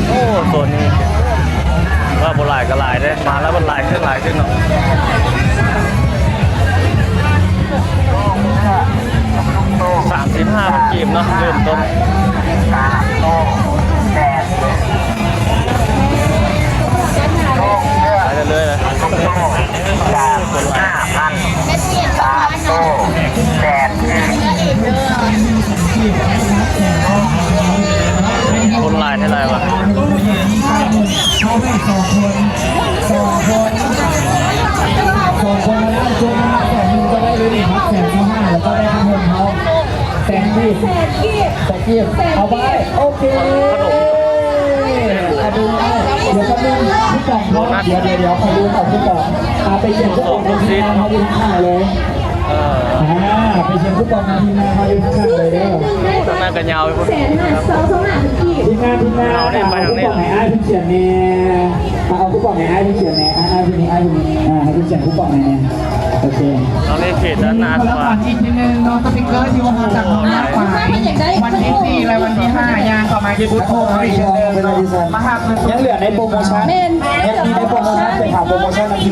ໂອ້ ໂອ້ ໂຊນນີ້ວ່າບໍ່ຫຼາຍກະຫຼາຍເດ້ ມາແລ້ວມັນຫຼາຍຂຶ້ນ ຫຼາຍຂຶ້ນເນາະ. ສາມສິບຫ້າພັນກີບເນາະ ເລີ່ມຕົ້ນ ໄປເລື້ອຍໆ ເລີຍ. ຄົນຫຼາຍແທ້ຫຼາຍຫວາ. ສອງຄົນ ສອງຄົນ ສອງຄົນມາໄດ້ ຄົນລະແສນໜຶ່ງກະໄດ້ເລີຍນີ້ ແສນຊາວຫ້າ ແລ້ວກະໄດ້ພັດລົມເຮົາ ແສນກີບ ແສນກີບ ແສນກີບ ເອົາໄວ້ ໂອເຄ ຂະໜົມ ເອົາໄວ້ ດຽວແປັບໜຶ່ງ ຄູປອງ ໂບນັສ ດຽວ ດຽວ ດຽວ ຂໍລືມເອົາຄູປອງ ອາ ໄປຂຽນຄູປອງທີ່ໜ້າເຮົາຢູ່ທາງຂ້າງເລີຍ. ເອີ ອາ ໄປຂຽນຄູປອງທີ່ໜ້າເຮົາຢູ່ທາງຂ້າງເລີຍເດີ. ໂອ້ ທາງໜ້າກະຍາວຢູ່ພຸ້ນ ແສນຫ້າ ສອງ ສອງ ຫ້າ ທີມງານ ທີມງານ ເອົາໄປທາງນີ້ ອາ ເອົາຄູປອງໃຫ້ອ້າຍເພິ່ນຂຽນແດ່ ເອົາຄູປອງໃຫ້ອ້າຍເພິ່ນຂຽນແດ່ ອາ ອ້າຍເພິ່ນຂຽນ ອ້າຍເພິ່ນ ອ່າ ໃຫ້ເພິ່ນຂຽນຄູປອງໃຫ້ແດ່ ໂອເຄ ເອົາເລກເຂດດ້ານໜ້າ ແລ້ວກໍຝາກອີກທີໜຶ່ງເນາະ ສະຕິກເກີທີ່ວ່າເຮົາຈະເອົາມາຂາຍ ວັນທີສີ່ ແລະ ວັນທີຫ້າ ຍ່າງເຂົ້າມາທີ່ບູດໂຮມເຮົາອີກເຊັ່ນເດີມເນາະ ມາຮັບເງິນ ຍັງເຫຼືອໃນໂປຣໂມຊັນ ຍັງມີໃນໂປຣໂມຊັນ ໄປຫາໂປຣໂມຊັນທີ່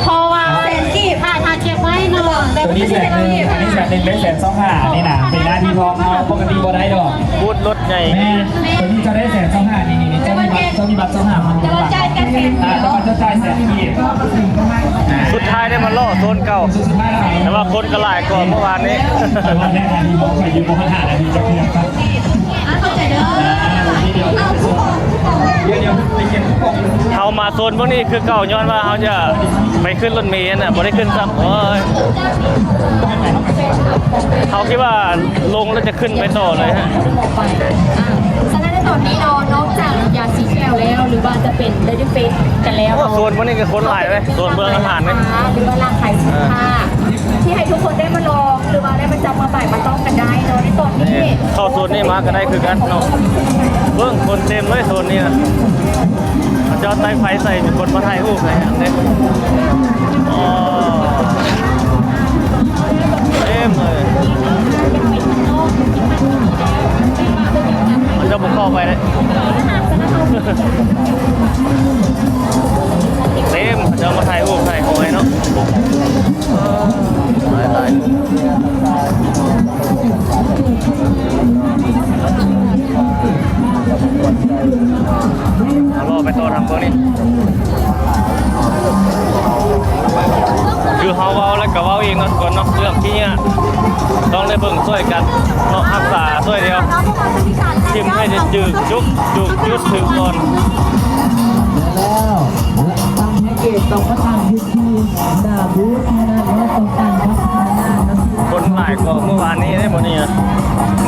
ເພາະວ່າແສນກີບ ຖ້າ ຖ້າເກັບໄວ້ເນາະ ໂຕນີ້ແສນໜຶ່ງ ອັນນີ້ແສນໜຶ່ງ ໄດ້ແສນຊາວຫ້າ ອັນນີ້ນະ ເປັນໜ້າທີ່ທອງເຮົາ ປົກກະຕິບໍ່ໄດ້ດອກ ບູດລົດໃຫຍ່ ແມ່ນ ໂຕນີ້ຈະໄດ້ແສນຊາວຫ້າ ນີ້ ນີ້ ເຈົ້າມີບັດ ເຈົ້າມີບັດຊາວຫ້າພັນ ແຕ່ວ່າຈ່າຍແຕ່ແສນກີບ ອ່າ ແຕ່ວ່າເຈົ້າຈ່າຍແສນກີບ ສຸດທ້າຍໄດ້ມາເລາະໂຊນເກົ່າ ສຸດທ້າຍແລ້ວ ແຕ່ວ່າຄົນກະຫຼາຍກວ່າເມື່ອວານນີ້ ແຕ່ວ່າແນວທາງນີ້ບໍ່ ຂ້ອຍຢູ່ບໍ່ຮອດຫ້ານາທີຈັກເທື່ອ ອ່າ ເຂົ້າໃຈເດີ ເຮົາມາໂຊນພວກນີ້ຄືເກົ່າ ຍ້ອນວ່າເຮົາຈະໄປຂຶ້ນລົດເມຫັ້ນນະ ບໍ່ໄດ້ຂຶ້ນຊ້ຳ ໂອ້ຍ ເຮົາຄິດວ່າລົງແລ້ວຈະຂຶ້ນໄປຕໍ່ເລີຍຮະ ສະນັ້ນໃນຕອນນີ້ເນາະ ນອກຈາກຢາສີແຂ້ວແລ້ວ ຫຼືວ່າຈະເປັນ Leatherface ກັນແລ້ວ ໂອ້ ໂຊນພວກນີ້ກະຄົນຫຼາຍເວີຍ ໂຊນເບິ່ງອາຫານນີ້ ຫຼືວ່າຮ້ານຂາຍສິນຄ້າ ທີ່ໃຫ້ທຸກຄົນໄດ້ມາລອງ ຫຼືວ່າໄດ້ມາຈັບມາໄປມາຕ້ອງກັນໄດ້ເນາະ ໃນຕອນນີ້ ເຂົ້າໂຊນນີ້ມາກະໄດ້ຄືກັນເນາະ ເບິ່ງຄົນເຕັມເລີຍໂຊນນີ້ນະ ເຂົາເຈົ້າໄຕ້ໄຟໃສ່ ມີຄົນມາຖ່າຍຮູບໃນຫັ້ນເດ້ ອໍ ເຕັມເລີຍ. ເຈົ້າບໍ່ເຂົ້າໄປເດ້ ເຕັມ ເຂົາເຈົ້າມາຖ່າຍຮູບຖ່າຍຫອຍເນາະ ເອີ ຫຼາຍໆ. ເຮົາເລາະໄປຕໍ່ທາງເບື້ອງນີ້ ຄືເຮົາເວົ້າແລ້ວກໍເວົ້າອີກເນາະ ທຸກຄົນເນາະ ເລື່ອງຂີ້ເຫຍື້ອຕ້ອງໄດ້ເບິ່ງຊ່ວຍກັນເນາະ ຮັກສາຊ່ວຍດຽວ ຖິ້ມໃຫ້ໄດ້ຖືກຈຸດ ຖືກຈຸດຖືກບ່ອນ. ແລ້ວຕັ້ງແພັກເກດຕ້ອງມາຕັ້ງຢູ່ທີ່ໜ້າບູດເທົ່ານັ້ນເນາະ ຕ້ອງຕັ້ງພາສາເນາະ. ຄົນຫຼາຍກວ່າມື້ວານນີ້ເດ້ ມື້ນີ້ນະ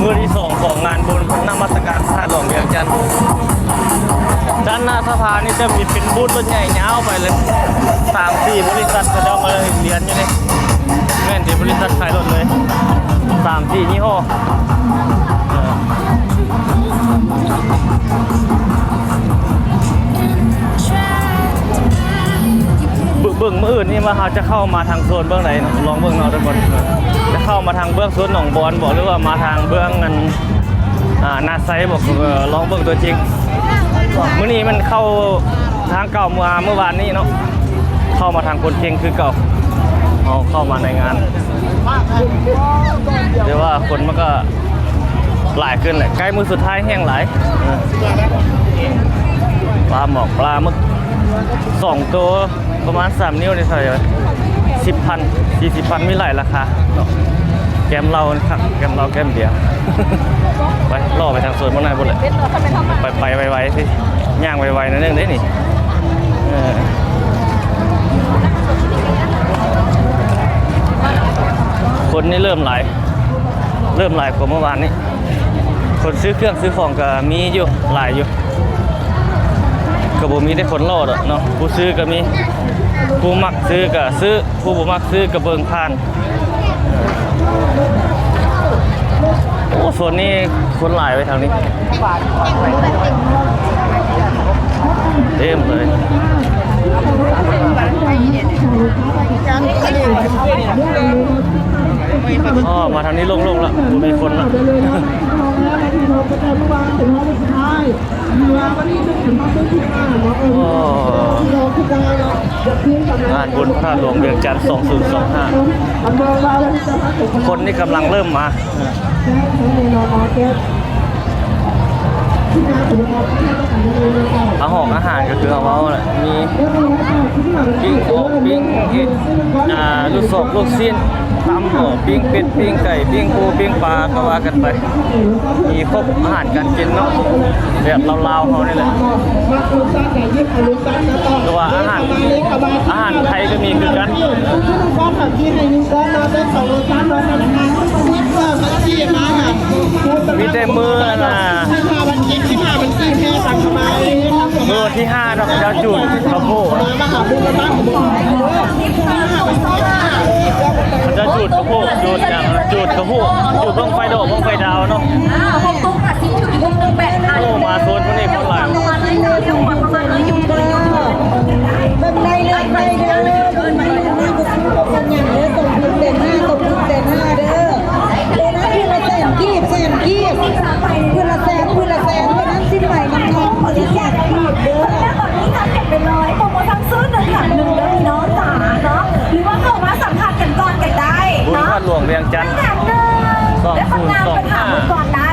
ມື້ທີສອງຂອງງານບຸນນະມັດສະການພະທາດຫຼວງວຽງຈັນ. ດ້ານໜ້າສະພານີ້ຈະມີເປັນບູດລົດໃຫຍ່ຍາວໄປເລີຍ ສາມສີ່ບໍລິສັດເຂົາເຈົ້າມາລຽນຢູ່ນີ້ ແມ່ນທີ່ບໍລິສັດຂາຍລົດເລີຍ ສາມສີ່ຍີ່ຫໍ້. ເບິ່ງ ເບິ່ງມື້ອື່ນນີ້ວ່າເຮົາຈະເຂົ້າມາທາງໂຊນເບື້ອງໃດເນາະ ລອງເບິ່ງເນາະທຸກຄົນ ຈະເຂົ້າມາທາງເບື້ອງໂຊນໜອງບອນບໍ ຫຼືວ່າມາທາງເບື້ອງອັນ ອ່າ ນາໄຊບໍ ເອີ ລອງເບິ່ງຕົວຈິງ. ມື້ນີ້ມັນເຂົ້າທາງເກົ່າ ເມື່ອ ເມື່ອວານນີ້ເນາະ ເຂົ້າມາທາງຄົນເກັ່ງຄືເກົ່າ ເຮົາເຂົ້າມາໃນງານ ແຕ່ວ່າຄົນມັນກໍ ຫຼາຍຂຶ້ນແຫຼະ ໃກ້ມື້ສຸດທ້າຍແຮ່ງຫຼາຍ. ເອີ ປາໝອກ ປາໝຶກ ສອງໂຕ ປະມານສາມນິ້ວນີ້ເທົ່າໃດວະ ສິບພັນ ສີ່ສິບພັນ ມີຫຼາຍລາຄາເນາະ. ແກ້ມເຫຼົ້າຄັກ ແກ້ມເຫຼົ້າແກ້ມເບຍ. ໄປ ເລາະໄປທາງໂຊນເບື້ອງໃນພຸ້ນແຫຼະ ໄປ ໄປໄວໆ ຊິຍ່າງໄວໆ ໜ້ອຍໜຶ່ງເດ້ນີ້. ເອີ ຄົນນີ້ເລີ່ມຫຼາຍ ເລີ່ມຫຼາຍກວ່າເມື່ອວານນີ້. ຄົນຊື້ເຄື່ອງຊື້ຂອງກໍມີຢູ່ ຫຼາຍຢູ່ ກໍບໍ່ມີແຕ່ຄົນຫຼໍ່ດອກເນາະ ຜູ້ຊື້ກໍມີ ຜູ້ມັກຊື້ກໍຊື້ ຜູ້ບໍ່ມັກຊື້ກໍເບິ່ງຜ່ານ. ໂອ້ ໂຊນນີ້ຄົນຫຼາຍໄວ້ທາງນີ້ ເຕັມເລີຍ. ອໍ ມາທາງນີ້ໂລ່ງໆ ລະ ບໍ່ມີຄົນລະ. ອໍ ງານບຸນພະທາດຫຼວງວຽງຈັນ ສອງສູນສອງຫ້າ ຄົນນີ້ກຳລັງເລີ່ມມາ. ອາ ຫ້ອງອາຫານກໍຄືເຮົາເວົ້າແຫຼະ ມີປີ້ງກອບ ປີ້ງເອັດ ອ່າ ລູກສອກ ລູກຊີ້ນ ຕຳບໍ ປີ້ງເປັດ ປີ້ງໄກ່ ປີ້ງປູ ປີ້ງປາ ກໍວ່າກັນໄປ ມີຄົບອາຫານການກິນເນາະ ແບບລາວໆເຮົານີ້ແຫຼະ ແຕ່ວ່າອາຫານ ອາຫານໄທກໍມີຄືກັນ. ມີແຕ່ມື້ນັ້ນນະ ມື້ວັນທີຫ້າເນາະ ເຂົາເຈົ້າຈູດເຂົ້າໂພດ ເຂົາເຈົ້າຈູດເຂົ້າໂພດ ຈູດຫຍັງ ຈູດເຂົ້າໂພດ ຈູດບັ້ງໄຟດອກ ບັ້ງໄຟດາວເນາະ. ໂອ້ ມາໂຊນພວກນີ້ຄົນຫຼາຍ. ເບິ່ງໄດ້ເລີຍ ໄດ້ເລີຍ ເປັນຫຍັງເດີ ຕົກເປັນແສນຫ້າ ຕົກເປັນແສນຫ້າເດີ ໂບນັສ ແສນກີບ ແສນກີບ ພື້ນລະແສນ ພື້ນລະແສນ ໂບນັສ ສິ້ນໄໝນ້ຳທອງ ບາດນີ້ຈັດເປັນຮ້ອຍ ໂປຣໂມຊັນຊື້ໜຶ່ງແຖມໜຶ່ງເດີພີ່ນ້ອງຈ໋າເນາະ ຫຼືວ່າເຂົ້າມາສຳຜັດກັນກ່ອນກໍໄດ້ເນາະ ບຸນພະທາດຫຼວງວຽງຈັນ ສອງສູນສອງຫ້າ ໄດ້ຟັງງານໄປຖາມເພິ່ນກ່ອນໄດ້.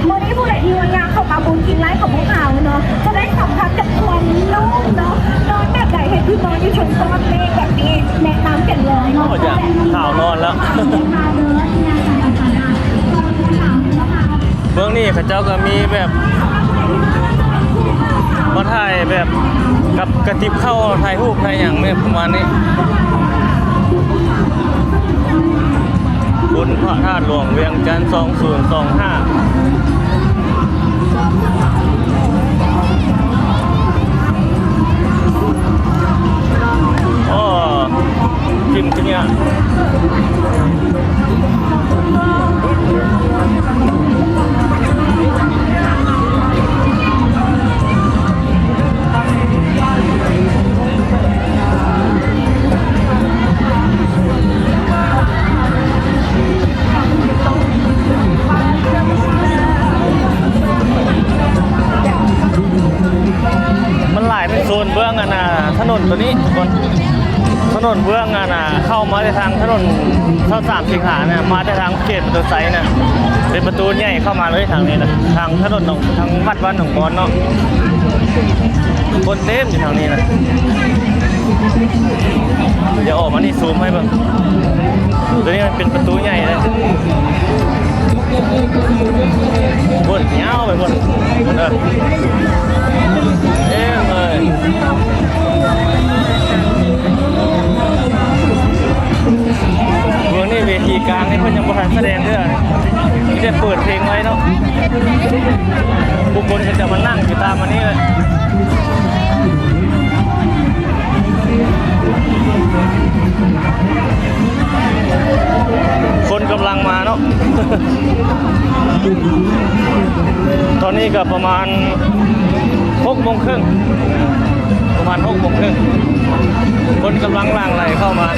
ມື້ນີ້ຜູ້ໃດທີ່ວ່າຢາກເຂົ້າມາບຸນຄິງໄລຂອງພວກເຮົາເນາະ ຈະໄດ້ສຳຜັດກັບຄວາມນຸ້ມເນາະ ນອນແບບໃດໃຫ້ຄືນອນຢູ່ເທິງກ້ອນເມກແບບນີ້ ແນະນຳກັນເລີຍເນາະ. ໂອ້ ຢາກຫາວນອນແລ້ວ ເບື້ອງນີ້ເຂົາເຈົ້າກໍມີແບບ ມາຖ່າຍແບບກັບກະຕິບເຂົ້າ ຖ່າຍຮູບ ຖ່າຍຫຍັງແບບປະມານນີ້. ບຸນພະທາດຫຼວງວຽງຈັນ ສອງສູນສອງຫ້າ. ອໍ ຖິ້ມຂະຫຍະ. ຖະໜົນເບື້ອງອັນນ່າ ເຂົ້າມາແຕ່ທາງຖະໜົນຊາວສາມສິງຫານະ ມາແຕ່ທາງເຂດປະຕູໄຊນະ ເປັນປະຕູໃຫຍ່ເຂົ້າມາເລີຍທາງນີ້ນະ ທາງຖະໜົນໜອງ ທາງວັດບ້ານໜອງບອນເນາະ ຄົນເຕັມຢູ່ທາງນີ້ນະ. ດຽວອອກມານີ້ຊູມໃຫ້ເບິ່ງ ໂຕນີ້ມັນເປັນປະຕູໃຫຍ່ເລີຍ ພຸ້ນຍາວໄປພຸ້ນ ພຸ້ນເດີ ເຕັມເລີຍ. ເບື້ອງນີ້ເວທີກາງນີ້ເພິ່ນຍັງບໍ່ທັນສະແດງເທື່ອ ມີແຕ່ເປີດເພງໄວ້ເນາະ ຜູ້ຄົນກໍຈະມານັ່ງຢູ່ຕາມອັນນີ້ແຫຼະ. ຄົນກຳລັງມາເນາະ ຕອນນີ້ກໍປະມານຫົກໂມງເຄິ່ງ ປະມານຫົກໂມງເຄິ່ງ ຄົນກຳລັງຫຼັ່ງໄຫຼເຂົ້າມາ.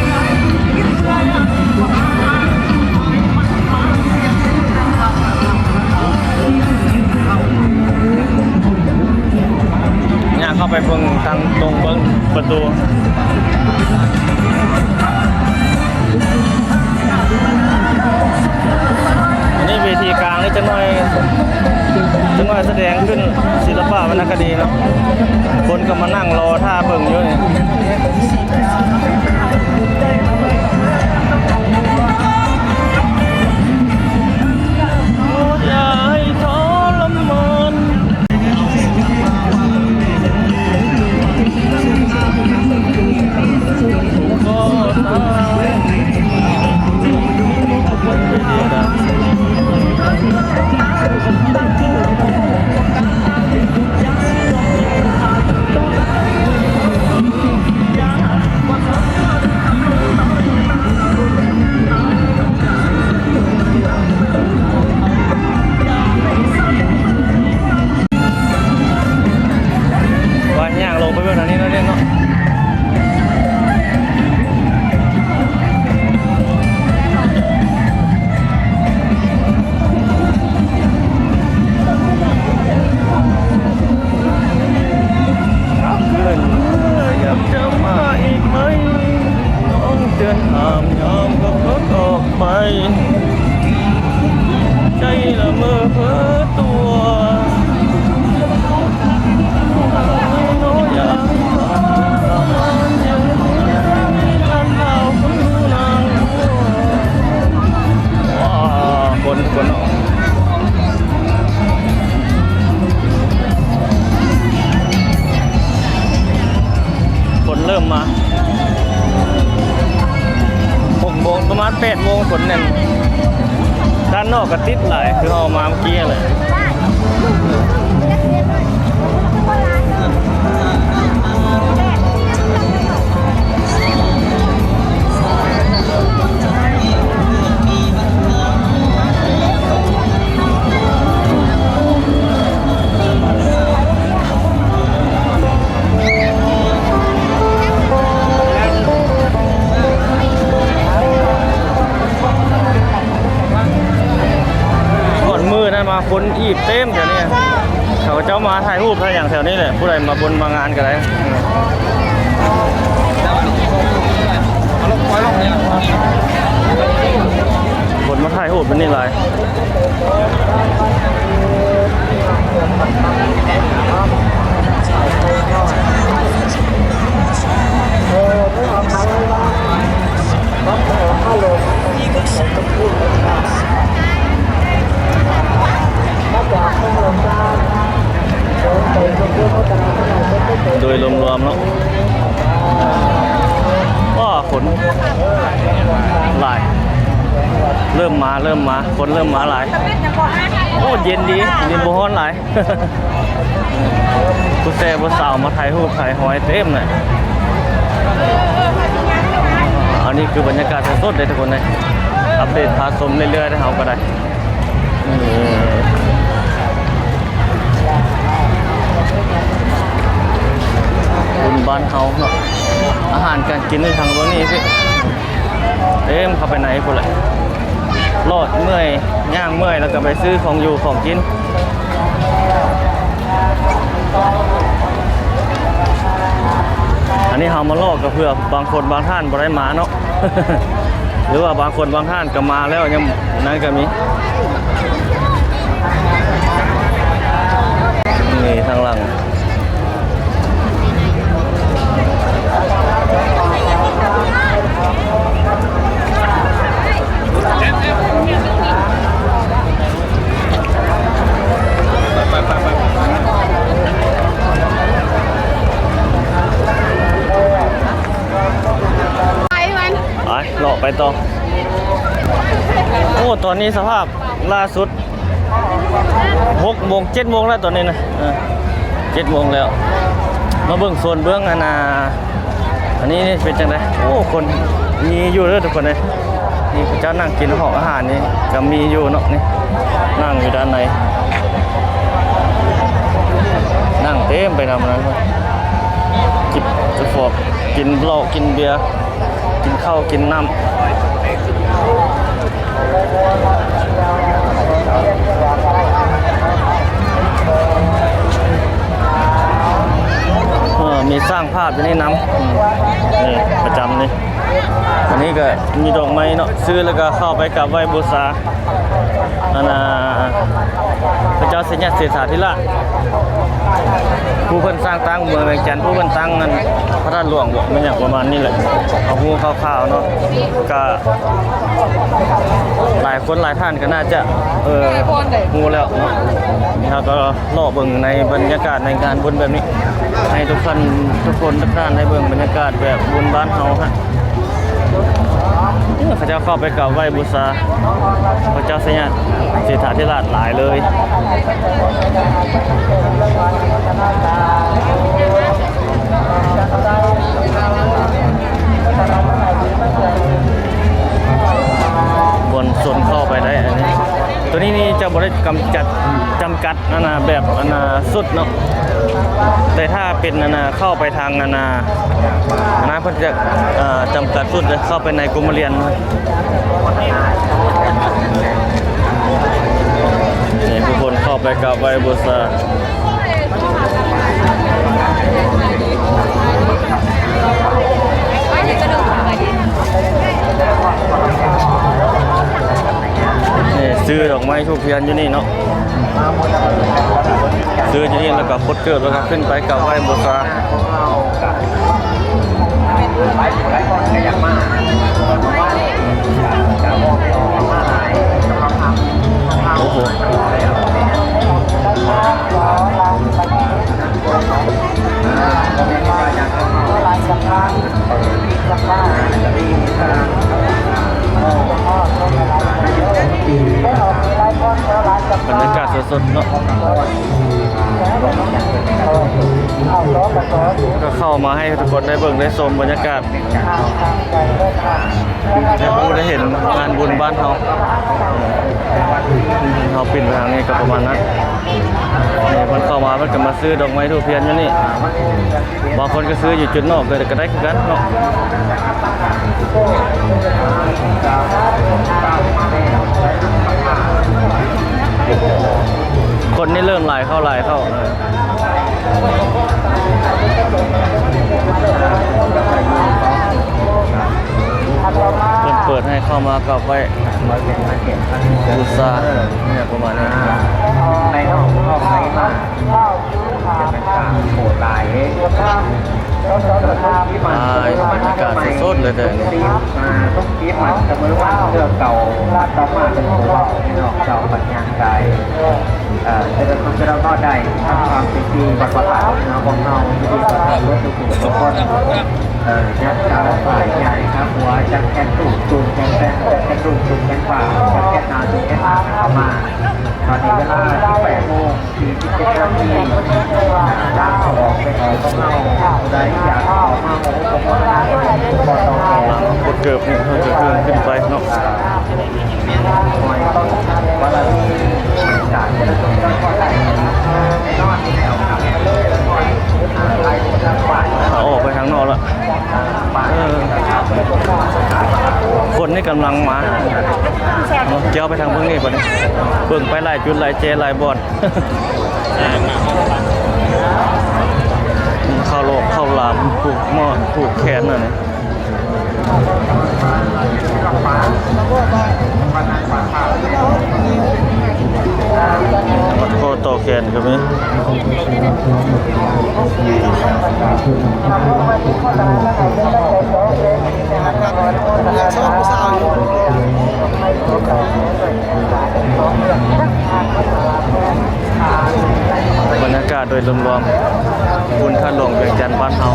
ຍ່າງເຂົ້າໄປເບິ່ງທາງຕົງເບິ່ງປະຕູ ອັນນີ້ເວທີກາງນີ້ ຈັກໜ່ອຍ ຈັກໜ່ອຍສະແດງຂຶ້ນ ສິລະປະວັນນະຄະດີເນາະ ຄົນກໍມານັ່ງລໍຖ້າເບິ່ງຢູ່ນີ້. ວ່າຍ່າງລົງໄປເບິ່ງທາງນີ້ໜ້ອຍໜຶ່ງເນາະ ເພິ່ນຢາກຈະມາອີກໄໝ ນ້ອງເຕືອນຫ້າມຍາມຂັບລົດອອກໄປ ໃຈລະເມີເພີຕົວ ຄົນ ຄົນເນາະ ຄົນເລີ່ມມາ ຫົກໂມງ ປະມານແປດໂມງ ຄົນແໜ້ນ ດ້ານນອກກໍຕິດຫຼາຍ ຄືເຮົາມາເມື່ອກີ້ເລີຍ. ກ່ອນມື້ນັ້ນມາຄົນອີບເຕັມແຖວນີ້ ເຂົາເຈົ້າມາຖ່າຍຮູບຖ່າຍຫຍັງແຖວນີ້ແຫຼະ ຜູ້ໃດມາບຸນມາງານກໍໄດ້ ຄົນມາຖ່າຍຮູບຢູ່ນີ້ຫຼາຍ. ໂດຍລວມໆເນາະ ວ້າ ຄົນຫຼາຍ ເລີ່ມມາ ເລີ່ມມາ ຄົນເລີ່ມມາຫຼາຍ. ໂອ້ ເຢັນດີ ເຢັນ ບໍ່ຮ້ອນຫຼາຍ. ຜູ້ແຊຜູ້ສາວມາຖ່າຍຮູບຖ່າຍຮອຍເຕັມເລີຍ. ອັນນີ້ຄືບັນຍາກາດສົດໆເດ້ທຸກຄົນເດ້ ອັບເດດພາຊົມເລື້ອຍໆເດ້ເຮົາກໍໄດ້. ເອີ ບຸນບ້ານເຮົາເນາະ ອາຫານການກິນຢູ່ທາງເບື້ອງນີ້ພີ້ ເຕັມເຂົ້າໄປໃນພຸ້ນແຫຼະ. ລອດເມື່ອຍ ຍ່າງເມື່ອຍ ແລ້ວກໍໄປຊື້ຂອງຢູ່ຂອງກິນ. ອັນນີ້ເຮົາມາເລາະກໍເພື່ອ ບາງຄົນບາງທ່ານບໍ່ໄດ້ມາເນາະ ຫຼືວ່າບາງຄົນບາງທ່ານກໍມາແລ້ວ ຍັງນັ້ນກໍມີ. ນີ້ທາງຫຼັງ ໄປ ເລາະໄປຕໍ່. ໂອ້ ຕອນນີ້ສະພາບລ່າສຸດ ຫົກໂມງ ເຈັດໂມງແລ້ວຕອນນີ້ນະ ເອີ ເຈັດໂມງແລ້ວ. ມາເບິ່ງໂຊນເບື້ອງ ອັນນ່າ ອັນນີ້ເປັນຈັ່ງໃດ? ໂອ້ ຄົນມີຢູ່ເດີທຸກຄົນເອີຍ. ນີ້ເຂົາເຈົ້ານັ່ງກິນຫ້ອງອາຫານນີ້ກໍມີຢູ່ເນາະ. ນີ້ນັ່ງຢູ່ດ້ານໃນ ນັ່ງເຕັມໄປນຳນັ້ນ ຈິບກາແຟ ກິນເຫຼົ້າ ກິນເບຍ ກິນເຂົ້າກິນນ້ຳ. ເອີ ມີຊ່າງພາບຢູ່ນີ້ນຳ ອືມ ນີ້ປະຈຳນີ້. ອັນນີ້ກໍມີດອກໄມ້ເນາະ ຊື້ແລ້ວກໍເຂົ້າໄປກາບໄຫວ້ບູຊາ ອັນນ່າ ພະເຈົ້າໄຊຍະເສດຖາທິລາດ ຜູ້ເພິ່ນສ້າງຕັ້ງເມືອງວຽງຈັນ ຜູ້ເພິ່ນຕັ້ງອັນພະທາດຫຼວງບໍ ແມ່ນຫຍັງປະມານນີ້ແຫຼະ ເຮົາຮູ້ຄ່າວໆເນາະ. ກະຫຼາຍຄົນຫຼາຍທ່ານກໍໜ້າຈະ ເອີ ຮູ້ແລ້ວເນາະ. ເຮົາກໍເລາະເບິ່ງໃນບັນຍາກາດໃນງານບຸນແບບນີ້ ໃຫ້ທຸກທ່ານ ທຸກຄົນ ທຸກທ່ານໄດ້ເບິ່ງບັນຍາກາດແບບບຸນບ້ານເຮົາຫັ້ນ. ເຂົາເຈົ້າເຂົ້າໄປກາບໄຫວ້ບູຊາພະເຈົ້າໄຊຍະເສດຖາທິລາດຫຼາຍເລີຍ. ມວນຊົນເຂົ້າໄປໄດ້ ອັນນີ້ ໂຕນີ້ນີ້ຈະບໍ່ໄດ້ກຳຈັດ ຈຳກັດ ອັນນ່າ ແບບ ອັນນ່າ ຊຸດເນາະ ແຕ່ຖ້າເປັນ ອັນນ່າ ເຂົ້າໄປທາງ ອັນນ່າ ອັນນັ້ນເພິ່ນຈະ ເອີ ຈຳກັດຊຸດເດີ ເຂົ້າໄປໃນກົມມະລຽນ. ນີ້ ຜູ້ຄົນເຂົ້າໄປກາບໄຫວ້ບູຊາ ນີ້ ຊື້ດອກໄມ້ທູບທຽນຢູ່ນີ້ເນາະ ຊື້ຢູ່ນີ້ແລ້ວກໍປົດເກີບ ແລ້ວກໍຂຶ້ນໄປກາບໄຫວ້ບູຊາ. ໂອ້ໂຫ ບັນຍາກາດສົດໆເນາະ ກໍເຂົ້າມາໃຫ້ທຸກຄົນໄດ້ເບິ່ງໄດ້ຊົມບັນຍາກາດ ໄດ້ຮູ້ໄດ້ເຫັນງານບຸນບ້ານເຮົາ. ເຮົາປິ່ນໄປທາງນີ້ກໍປະມານນັ້ນ ນີ້ເພິ່ນເຂົ້າມາ ເພິ່ນກໍມາຊື້ດອກໄມ້ທູບທຽນຢູ່ນີ້ ບາງຄົນກໍຊື້ຢູ່ຈຸດນອກກໍ ກໍໄດ້ຄືກັນເນາະ. ຄົນນີ້ເລີ່ມຫຼາຍເຂົ້າ ຫຼາຍເຂົ້າ ເພິ່ນເປີດໃຫ້ເຂົ້າມາກາບໄຫວ້ບູຊາ ນີ້ປະມານນີ້. ອ່າ ບັນຍາກາດສົດໆເລີຍເດີ ນີ້ ທຸກປີມາສະເໝີວັນເທື່ອເກົ່າ ອາດຕະມາເປັນຜູ້ເວົ້າເນາະ ເຈົ້າບັນຍາກາຍ ເອີ ເຈົ້າພະເຈົ້າກໍໄດ້ທຳຄວາມເປັນທີ່ວັດພະທາດຂອງເຮົາ ຂອງເຮົາທີ່ດີກວ່າເບິດທຸກຜູ້ທຸກຄົນ ເອີ ຍັດກາລະສາຍໃຫຍ່ຄັບຫົວຈັກແຄນຕູກ ຕູກແຄນແປ້ນ ແຄນຕູກ ຕູກແຄນຟ້າ ຈັກແຄນນາ ຕູກແຄນນາ ເຂົ້າມາ ຕອນນີ້ເວລາສິບແປດໂມງ ສີ່ສິບເຈັດນາທີ ທາງເຂົ້າອອກເປັນຂອງເຮົາ ຜູ້ໃດຢາກເຂົ້າມາຮ່ວມໂອໂມທະນາບຸນ ກໍຕ້ອງຂໍ ກົດເກີບນີ້ ເຮົາຈະເຄື່ອນຂຶ້ນໄປເນາະ ຫ້ອຍຕົ້ນວາລະລີ ຈາກເຈົ້າໜ້າທີ່ນອນຢູ່ແລ້ວຄັບ ອອກໄປທາງນອກລະ ເອີ ຄົນນີ້ກຳລັງມາ ເອີ ຈຽວໄປທາງເບິ່ງນີ້ບັດນີ້ ເບິ່ງໄປຫຼາຍຈຸດຫຼາຍແຈຫຼາຍບ່ອນ. ເຂົ້າໂລກເຂົ້າລາ ຜູກໝ້ອນຜູກແຂນນັ້ນ ມັດຄໍຕໍ່ແຂນກໍມີ. ບັນຍາກາດໂດຍລວມໆ ບຸນທາດຫຼວງວຽງຈັນບ້ານເຮົາ.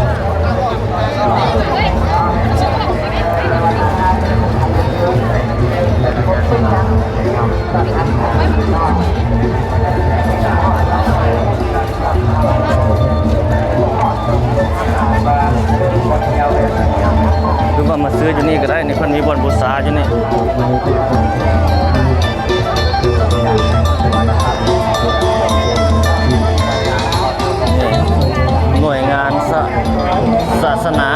ຫຼືວ່າມາຊື້ຢູ່ນີ້ກໍໄດ້ ນີ້ເພິ່ນມີບ່ອນບູຊາຢູ່ນີ້. ໜ່ວຍງານສະ ສາສະໜາ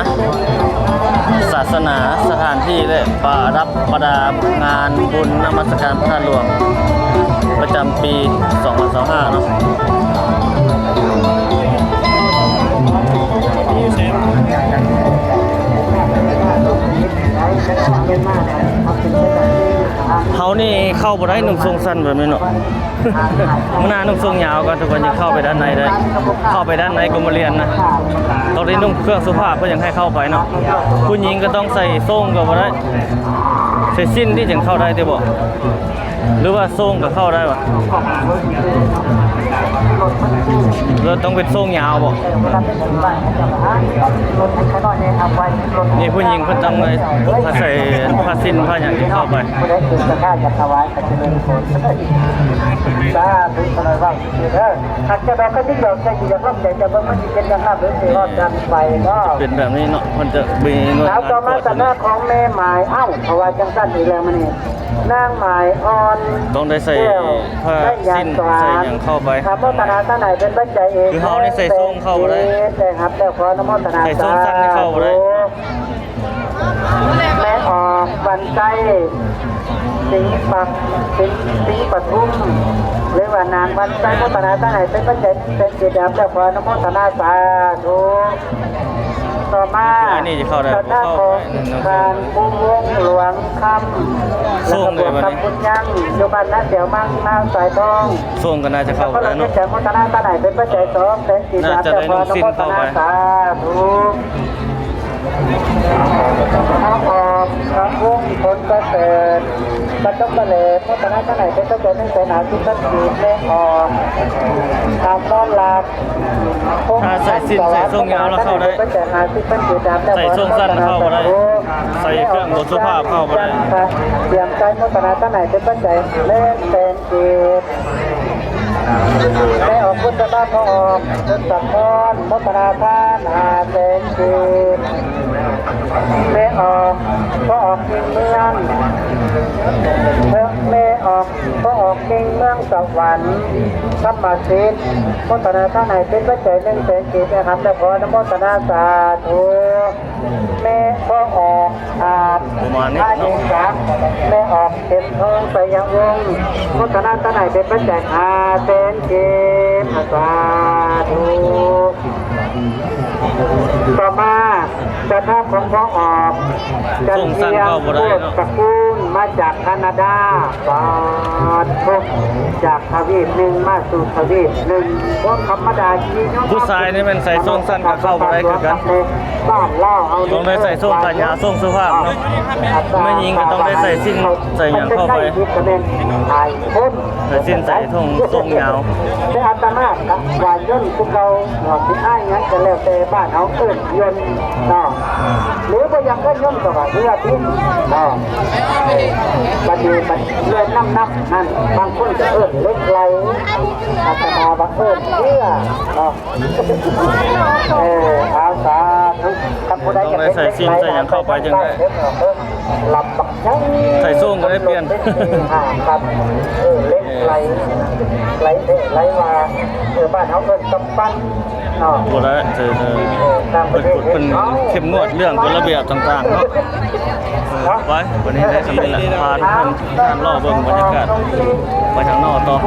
ສາສະໜາ ສະຖານທີ່ ແລະ ປະດັບປະດາງານບຸນນະມັດສະການພະທາດຫຼວງ ປະຈຳປີສອງພັນຊາວຫ້າເນາະ. ເຮົານີ້ເຂົ້າບໍ່ໄດ້ນຸ່ງຊົງສັ້ນແບບນີ້ເນາະ. ມື້ໜ້ານຸ່ງຊົງຍາວກ່ອນ ທຸກຄົນຈຶ່ງເຂົ້າໄປດ້ານໃນໄດ້. ເຂົ້າໄປດ້ານໃນກໍມາລຽນນະ ຕ້ອງໄດ້ນຸ່ງເຄື່ອງສຸພາບ ເພິ່ນຈັ່ງໃຫ້ເຂົ້າໄປເນາະ. ຜູ້ຍິງກໍຕ້ອງໃສ່ໂສ້ງກໍບໍ່ໄດ້ ໃສ່ສິ້ນທີ່ຈຶ່ງເຂົ້າໄດ້ຕິບໍ ຫຼືວ່າໂສ້ງກໍເຂົ້າໄດ້ຫວາ ຫຼືຕ້ອງເປັນໂສ້ງຍາວບໍ? ນີ້ຜູ້ຍິງເພິ່ນຕ້ອງໄດ້ໃສ່ຜ້າສິ້ນຜ້າຫຍັງຈຶ່ງເຂົ້າໄປ. ສາທຸ ຂະນ້ອຍເວົ້າຊື່ໆເດີ. ຄັນເຈົ້າດອກກະຕິກດອກ ເຈົ້າຊິຢາກລອບໃຈ ເຈົ້າເບິ່ງມັນຊິເປັນຢ່າງນັ້ນ ຫຼືຊິຮອດດັງໄຟເນາະ. ເປັນແບບນີ້ເນາະ ເພິ່ນຈະມີໜ່ວຍງານກວດຢູ່ນີ້. ຕໍ່ມາສະໜະຂອງແມ່ໝາຍ ເອົ້າ ເພາະວ່າຈັ່ງຊັ້ນອີກແລ້ວມື້ນີ້ ນາງໝາຍອ່ອນ ຕ້ອງໄດ້ໃສ່ຜ້າສິ້ນໃສ່ຫຍັງເຂົ້າໄປ. ອະນຸໂມທະນາທາງໃນເປັນປັດໄຈເອກ ຄືເຮົານີ້ໃສ່ໂສ້ງເຂົ້າບໍ່ໄດ້ ໄດ້ຮັບແລ້ວ ຂໍອະນຸໂມທະນາ ໃສ່ໂສ້ງສັ້ນນີ້ເຂົ້າບໍ່ໄດ້. ແມ່ອອກວັນໄຊ ສິງປະ ສິງ ສິງປະທຸມ ຫຼືວ່ານາງວັນໄຊ ໂມທະນາທາງໃນເປັນປັດໄຈ ເປັນສີດຳ ເຈົ້າ ຂໍອະນຸໂມທະນາ ສາທຸ. ຕໍ່ມາ ອັນນີ້ຈະເຂົ້າໄດ້ ສະຖານຂອງທ່ານພູວົງຫຼວງຄຳ ແລະ ກະພວກຄຳບຸນຍັງ ຢູ່ບ້ານນາສຽວມັງ ນາສາຍທອງ ສົ່ງກໍໜ້າຈະເຂົ້າໄດ້ເນາະ. ໂມທະນາທາງໃນເປັນປັດໄຈສອງແສນກີບ ເຈົ້າ ຂໍອະນຸໂມທະນາ ສາທຸ. ທາງອອກ ທາງວົງ ຜົນປະເສີດ ປະຕົມປະເລີດ ໂມທະນາທາງໃນເປັນປັດໄຈໜຶ່ງແສນຫ້າສິບພັນກີບ ແມ່ອອກ ທາງນອນລາດ ຖ້າໃສ່ສິ້ນໃສ່ໂສ້ງຍາວແລ້ວເຂົ້າໄດ້ ໃສ່ໂສ້ງສັ້ນເຂົ້າບໍ່ໄດ້ ໃສ່ເຄື່ອງບໍ່ສຸພາບເຂົ້າບໍ່ໄດ້. ຕຽມໃສ່ໂມທະນາທາງໃນເປັນປັດໄຈໜຶ່ງແສນກີບ ແມ່ອອກ ພຸດທະບາດ ພໍ່ອອກ ພຸດທະພອນ ໂມທະນາທານຫ້າແສນກີບ ແມ່ອອກ ພໍ່ອອກ ກິ່ງເມືອງ ແມ່ອອກ ພໍ່ອອກ ກິ່ງເມືອງສະຫວັນ ທຳມະສິດ ໂມທະນາທາງໃນເປັນປັດໄຈໜຶ່ງແສນກີບ ແມ່ຮັບແລ້ວ ຂໍອະນຸໂມທະນາ ສາທຸ. ແມ່ພໍ່ອອກ ອາດ ປະມານນີ້ເນາະ ພານິດສັກ ແມ່ອອກ ເຂັມທອງ ໄຊຍະວົງ ໂມທະນາທາງໃນເປັນປັດໄຈຫ້າແສນກີບ ສາທຸ. ຕໍ່ມາ ສະຖານຂອງພໍ່ອອກ ຈັນທຽງ ໂຄດຕະກູນ ມາຈາກການາດາ ສາທຸ ຈາກທະວີບໜຶ່ງມາສູ່ທະວີບໜຶ່ງ ຄວາມທຳມະດາທີ່ຍອມຮັບ ຜູ້ຊາຍນີ້ແມ່ນໃສ່ໂສ້ງສັ້ນກໍເຂົ້າບໍ່ໄດ້ຄືກັນ ບ້ານລາວເຮົາ ຕ້ອງໄດ້ໃສ່ໂສ້ງຂາຍາວ ໂສ້ງສຸພາບເນາະ. ແມ່ຍິງກໍຕ້ອງໄດ້ໃສ່ສິ້ນໃສ່ຫຍັງເຂົ້າໄປ ໃສ່ສິ້ນໃສ່ໂສ້ງ ໂສ້ງຍາວ. ແຕ່ອາດຕະມາກໍວ່າຍົນຄືເກົ່າເນາະ ຊິອ້າຍຫຍັງກໍແລ້ວແຕ່ ບ້ານເຮົາເອີ້ນຍົນເນາະ ຫຼືບໍ່ຢາກເອີ້ນຍົນກໍວ່າເຮືອພິນເນາະ. ບັດນີ້ບັດເຮືອນຳໆນັ້ນ ບາງຄົນກໍເອີ້ນເຫຼັກໄຫຼ ອາດຕະມາວ່າເອີ້ນເຮືອເນາະ. ເອີ ເອົາ ສາ ຄັນຜູ້ໃດຢາກເຮັດເຫຼັກໄຫຼ ຕ້ອງໄດ້ໃສ່ຊີ້ນໃສ່ຫຍັງເຂົ້າໄປຈັ່ງໄດ້ ລຳບັກໃຫຍ່ ໃສ່ໂສ້ງກໍໄດ້ປ່ຽນ ເປັນສີ່ຫ້າຄັນ ເອີ ເຫຼັກໄຫຼ ໄຫຼແທ້ໄຫຼວ່າ ເອີ ບ້ານເຮົາເອີ້ນກຳປັ່ນເນາະ ບໍ່ໄດ້ ເອີ ເອີ ຕ່າງປະເທດ ເພິ່ນ ເພິ່ນເຂັ້ມງວດເລື່ອງກົດລະບຽບຕ່າງໆເນາະ ເອີ ໄປ ວັນນີ້ໄດ້ສ່ຳນີ້ແຫຼະ ພາທຸກຄົນ ທ່ານລໍເບິ່ງບັນຍາກາດໄປທາງນອກຕໍ່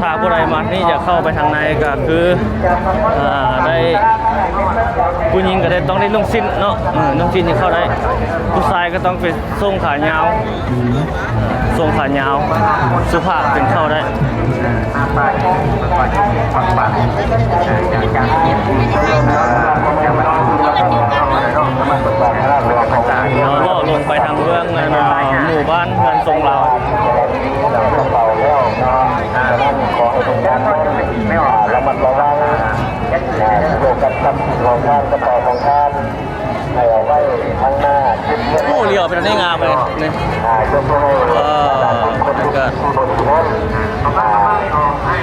ຖ້າຜູ້ໃດມານີ້ຢາກເຂົ້າໄປທາງໃນກໍຄື ອ່າ ໄດ້ ຜູ້ຍິງກໍໄດ້ ຕ້ອງໄດ້ນຸ່ງສິ້ນເນາະ ເອີ ນຸ່ງສິ້ນຈຶ່ງເຂົ້າໄດ້ ຜູ້ຊາຍກໍຕ້ອງເປັນສົ້ງຂາຍາວ ສົ້ງຂາຍາວ ສຸພາບຈຶ່ງເຂົ້າໄດ້. ເຮົາເລາະລົງໄປທາງເບື້ອງ ອ່າ ໝູ່ບ້ານເຮືອນຊົງລາວ ລະມັດລະວັງ ອ່າ ໂຟກັສຊັບສິນຂອງທ່ານ ກະເປົາຂອງທ່ານ ໃຫ້ເອົາໄວ້ທາງໜ້າ ໂອ້ ຫຼຽວໄປທາງນີ້ງາມເລີຍນີ້ ອ່າ ຍົກມືໃຫ້ ເອີ ບັນຍາກາດ ອ່າ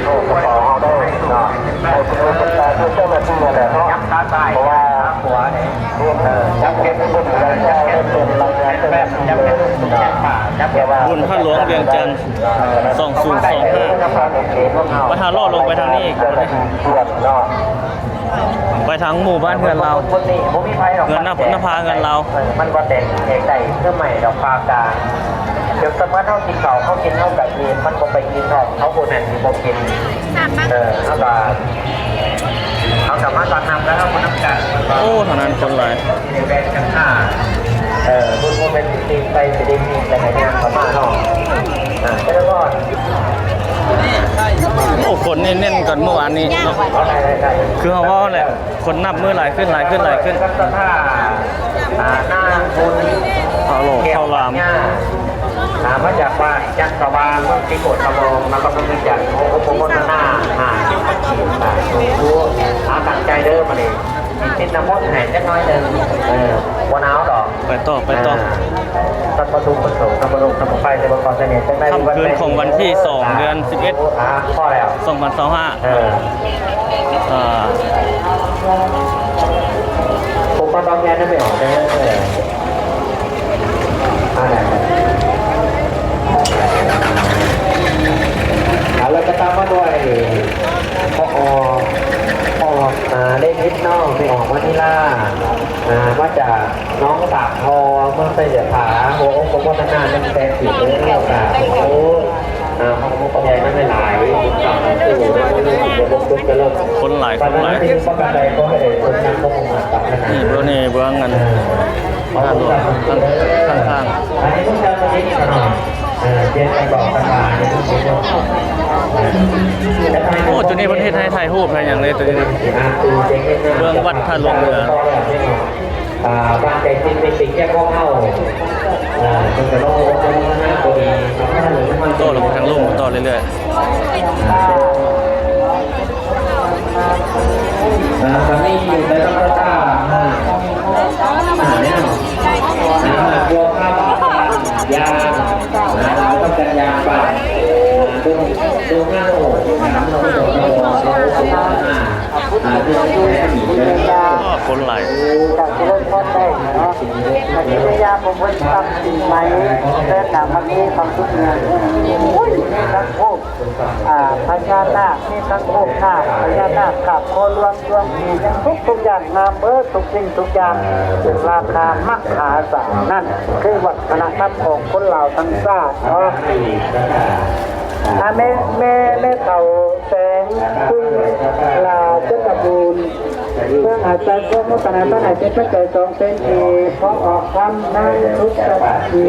ໂອ້ ກະເປົາເຮົາໄດ້ເນາະ ໃຫ້ເປັນຫູເປັນຕາຄືເຈົ້າໜ້າທີ່ຫັ້ນແຫຼະເນາະ ເພາະວ່າ ເອີ ຈັບເກັບເງິນເດືອນເຈົ້າໄດ້ເປັນລາຍງານເຈົ້າໜ້າທີ່ເລີຍເນາະ ແຕ່ວ່າ ບຸນພະຫຼວງວຽງຈັນ ສອງພັນຊາວຫ້າ ໄປຫາເລາະລົງໄປທາງນີ້ອີກ ໄປທາງໝູ່ບ້ານເຮືອນລາວ ເຮືອນນະພາ ເຮືອນລາວ ມັນບໍ່ແຕກແຍກໄດ້ຄືໄມ້ດອກ ພາກາ ເປັນສະເໝືອນເຮົາກິນເຂົ້າ ເຮົາກິນເຮົາກະອີ່ມ ມັນບໍ່ໄປກິນທອດເຮົາ ຜູ້ນັ້ນຊິບໍ່ກິນ ເອີ ເຮົາກະ ເຮົາກະມາຕ້ອນຮັບແລ້ວ ເຮົາມານຳກັນ ໂອ້ ເທົ່ານັ້ນຄົນຫຼາຍ ແບ່ງກັນຫາ ເອີ ບຸນບໍ່ແມ່ນຊິໄປຊິໄດ້ກິນ ແລ້ວກະຍ່າງເຂົ້າມາເນາະ ເອີ ເຈະລະພອນ ໂອ້ ຄົນນີ້ແໜ້ນກວ່າມື້ວານນີ້ເນາະ ຄືເຮົາເວົ້າແຫຼະ ຄົນນັບມື້ຫຼາຍຂຶ້ນ ຫຼາຍຂຶ້ນ ຫຼາຍຂຶ້ນ ອ່າ ນາງບຸນ ພາໂລ ແກ້ວ ເຂົ້າລາມ ມາຈາກບ້ານຈັນສະຫວ່າງ ເມືອງສີໂຄດຕະບອງ ນະຄອນຫຼວງວຽງຈັນ ຂໍອະນຸໂມທະນາຫ້າສິບພັນກີບ ສາທຸ ເອົາຕັ້ງໃຈເດີ ມື້ນີ້ ຊິຕິດນ້ຳມົນໃຫ້ຈັກໜ້ອຍໜຶ່ງ ເອີ ບໍ່ໜາວດອກ ໄປຕໍ່ ໄປຕໍ່ ອ່າ ສັບພະທຸກພະສົງ ສັບພະໂລກ ສັບພະໄພ ແຕ່ວ່າຂໍສະເໜີຈັກໜ້ອຍ ຄ່ຳຄືນຂອງວັນທີສອງ ເດືອນສິບເອັດ ອ່າ ພໍແລ້ວ ສອງພັນຊາວຫ້າ ເອີ ອ່າ ຜົມມາຕອບແທນນະແມ່ອອກເດີ ອ່າ ອ່າ ແລ້ວກໍຕາມມາດ້ວຍ ພໍ ພໍ ອ່າ ເລກນິດເນາະ ແມ່ອອກ ມະນີລາ ອ່າ ມາຈາກ ໜອງສາກທໍ່ ເມືອງໄຊເສດຖາ ຂໍອະນຸໂມທະນາໜຶ່ງແສນກີບເດີ ສາທຸ ອ່າ ຂໍອະນຸໂມທະນາຫຼາຍໆ ບຸນຄຳບຸນສູງ ຄົນຫຼາຍ ຄົນຫຼາຍ ປານນັ້ນເປັນປະການໃດ ຂໍໃຫ້ໄດ້ສົມດັ່ງຄວາມມຸ່ງມາດປາດຖະໜາ ນີ້ເບິ່ງ ນີ້ເບິ່ງອັນ ເອີ ທາງ ທາງ ທາງ ອັນນີ້ເພິ່ນຈະມາເຮັດ ເອີ ເຮັດການບອກການວ່າ ໂອ້ ຈຸດນີ້ເພິ່ນເຮັດໃຫ້ຖ່າຍຮູບ ຖ່າຍຫຍັງເລີຍ ຈຸດນີ້ນະ ເບື້ອງວັດທ່າຫຼວງເຫຼືອ ອ່າ ບ້ານໃຈຈິດເປັນເປັນແກ່ຂອງເຮົາ ອ່າ ເພິ່ນກໍລອງອົບຮົມພັດທະນາຕົວເອງ ພັດທະນາຕົວເອງ ຕໍ່ລົງໄປທາງລຸ່ມຕໍ່ເລື້ອຍໆ ອ່າ ຕອນນີ້ຢູ່ໃນລຳດັບທີຫ້າ ຫ້າແລ້ວ ອ່າ ພວກເຮົາ ຢ່າ ອ່າ ເຮົາຕ້ອງການຢ່າໄປ ອ່າ ເບິ່ງ ເບິ່ງເຮົາ ອ່າ ເຮົາ ເຮົາ ເຮົາ ຄົນຫຼາຍ ກະຊິເລີ່ມຕົ້ນໄດ້ເນາະ ກະຊິພະຍາຍາມເບິ່ງເພິ່ນປັບປີໃໝ່ ເດີນໜ້າມັນມີຄວາມສຸກເງິນ ໂອ້ຍ ທັງພວກ ອ່າ ພະຍານາກ ມີທັງຮູບນາກ ພະຍານາກ ຄາບຄໍລວງ ດວງດີ ຫຍັງທຸກໆຢ່າງ ງາມເບີດທຸກສິ່ງທຸກຢ່າງ ເປັນລາຄາມະຫາສານ ນັ້ນຄືວັດທະນະທຳຂອງຄົນລາວທັງຊາດເນາະ. ອ່າ ແມ່ ແມ່ ແມ່ເຖົ້າແສງ ຄຸນລາຈັນທະບູນ ເມືອງຫາດຊາຍ ຂໍອະນຸໂມທະນາ ເປັນປັດໄຈສອງແສນກີບ ຂໍອອກຄຳນາງສຸດສະສີ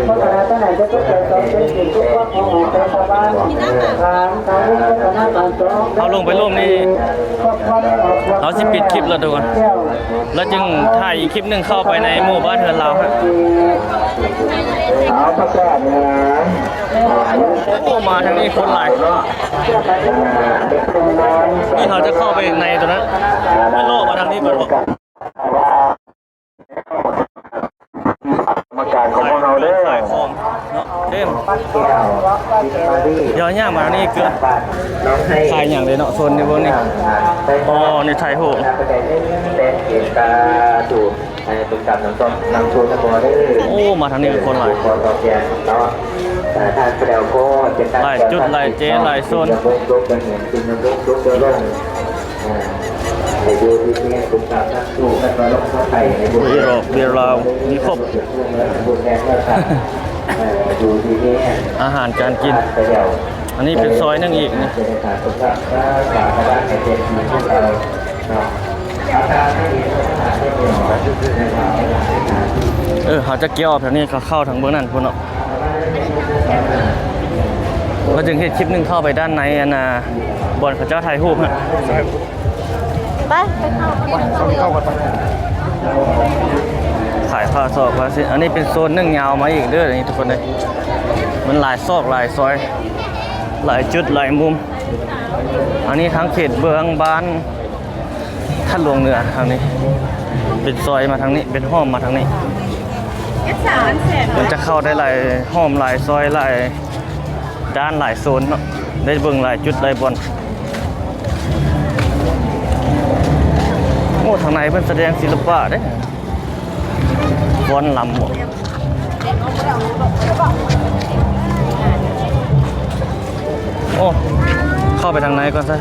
ໂມທະນາ ເປັນປັດໄຈສອງແສນກີບ ທຸກຄົນ ຂໍອອກໄປສະຫວ່ານ ຫຼານສາວ ໂມທະນາ ເອົາລົງໄປລວມນີ້ ເຮົາຊິປິດຄລິບແລ້ວທຸກຄົນ ແລ້ວຈຶ່ງຖ່າຍອີກຄລິບໜຶ່ງເຂົ້າໄປໃນໝູ່ບ້ານເຮືອນລາວ ເອົາປະກາດນະ ໂອ້ ມາທາງນີ້ຄົນຫຼາຍ ນີ້ເຮົາຈະເຂົ້າໄປໃນຕົວນັ້ນ ເຮົາເລາະມາທາງນີ້ກ່ອນບໍ ກຳມະການຂອງພວກເຮົາເດີ ຂາຍຂອງເນາະ ເຕັມ ດຽວຍ່າງມາທາງນີ້ເກືອ ຂາຍຫຍັງເດເນາະ ໂຊນນີ້ບໍ່ນີ້ ອໍ ນີ້ຖ່າຍຮູບ. ໂອ້ ມາທາງນີ້ຄົນຫຼາຍ. ຫຼາຍຈຸດ ຫຼາຍເຈ ຫຼາຍໂຊນ. ເວລາ ເວລາມີຄົບ ອາຫານການກິນ. ອັນນີ້ເປັນຊອຍໜຶ່ງອີກນີ້. ເອີ ເຮົາຈະກ່ຽວອອກທາງນີ້ ເຂົ້າທາງເບື້ອງນັ້ນພຸ້ນເນາະ. ແລ້ວຈຶ່ງເຮັດຄລິບໜຶ່ງເຂົ້າໄປດ້ານໃນ ອັນນ່າ ບ່ອນເຂົາເຈົ້າຖ່າຍຮູບຫັ້ນ. ໄປ ໄປເຂົ້າ ໄປເຂົ້າກ່ອນ ໄປ. ຂາຍຜ້າຊອກຜ້າສິ້ນ. ອັນນີ້ເປັນໂຊນໜຶ່ງຍາວມາອີກເດີ ນີ້ທຸກຄົນເອີຍ. ມັນຫຼາຍຊອກຫຼາຍຊອຍ ຫຼາຍຈຸດຫຼາຍມຸມ. ອັນນີ້ທາງເຂດເບື້ອງບ້ານ ທາດຫຼວງເໜືອທາງນີ້ ເປັນຊອຍມາທາງນີ້ ເປັນຫ້ອມມາທາງນີ້. ມັນຈະເຂົ້າໄດ້ຫຼາຍຫ້ອມ ຫຼາຍຊອຍ ຫຼາຍດ້ານ ຫຼາຍໂຊນເນາະ ໄດ້ເບິ່ງຫຼາຍຈຸດຫຼາຍບ່ອນ. ໂອ້ ທາງໃນເພິ່ນສະແດງສິລະປະເດ້. ຟ້ອນລຳບໍ່? ໂອ້ ເຂົ້າໄປທາງໃນກ່ອນຊະ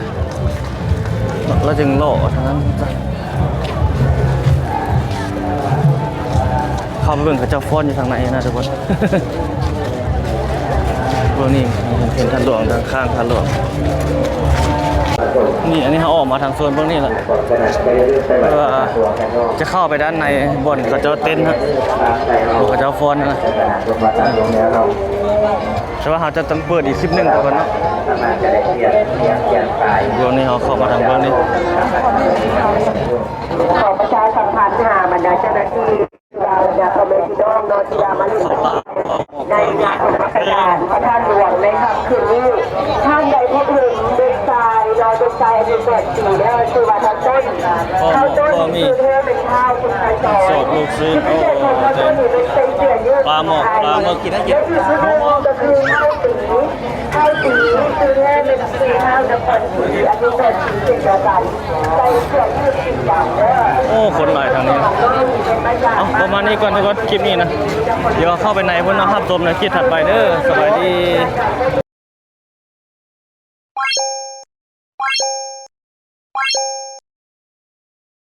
ແລ້ວຈຶ່ງເລາະທາງນັ້ນຊະ. ເຂົ້າໄປເບິ່ງເຂົາເຈົ້າຟ້ອນຢູ່ທາງໃນນະທຸກຄົນ. ເບື້ອງນີ້ເປັນທາດຫຼວງ ທາງຂ້າງທາດຫຼວງນີ້. ອັນນີ້ເຮົາອອກມາທາງໂຊນເບື້ອງນີ້ລະ ເພື່ອຈະເຂົ້າໄປດ້ານໃນບ່ອນເຂົາເຈົ້າເຕັ້ນຫັ້ນ ບ່ອນເຂົາເຈົ້າຟ້ອນຫັ້ນນະ. ແຕ່ວ່າເຮົາຈະຕ້ອງເປີດອີກຄລິບໜຶ່ງກ່ອນເນາະ. ເບື້ອງນີ້ເຮົາເຂົ້າມາທາງເບື້ອງນີ້. ຂໍປະຊາສຳພັນຫາບັນດາເຈົ້າໜ້າທີ່ ບັນດາພໍ່ແມ່ພີ່ນ້ອງເນາະ ທີ່ວ່າມາຫຼິ້ນ ໃນງານນະມັດສະການພະທາດຫຼວງໃນຄ່ຳຄືນນີ້. ທ່ານໃດພົບເຫັນເດັກຊາຍເນາະ ເດັກຊາຍອາຍຸແປດປີເດີ ຊື່ວ່າທ້າວຕົ້ນ. ທ້າວຕົ້ນ ຊື່ແທ້ແມ່ນທ້າວສຸນທະສອນ ສຸດລູກຊື່ ທີ່ພິເສດຂອງທ້າວຕົ້ນນີ້ແມ່ນໃສ່ເສື້ອຍືດ ປາໝອກ ປາໝອກ ແລະທີ່ສຸດໂຮງກໍຄືທ້າວຕີ ທ້າວຕີ ຊື່ແທ້ແມ່ນຊື່ທ້າວນະຄອນສີ ອາຍຸແປດປີເຊັ່ນດຽວກັນ ໃສ່ເສື້ອຍືດສີດຳເດີ. ໂອ້ ຄົນຫຼາຍທາງນີ້. ເອົາ ປະມານນີ້ກ່ອນທຸກຄົນ ຄລິບນີ້ນະ. ດຽວເຂົ້າໄປໃນພຸ້ນເນາະ ຮັບຊົມໃນຄລິບຖັດໄປເດີ. ສະບາຍດີ.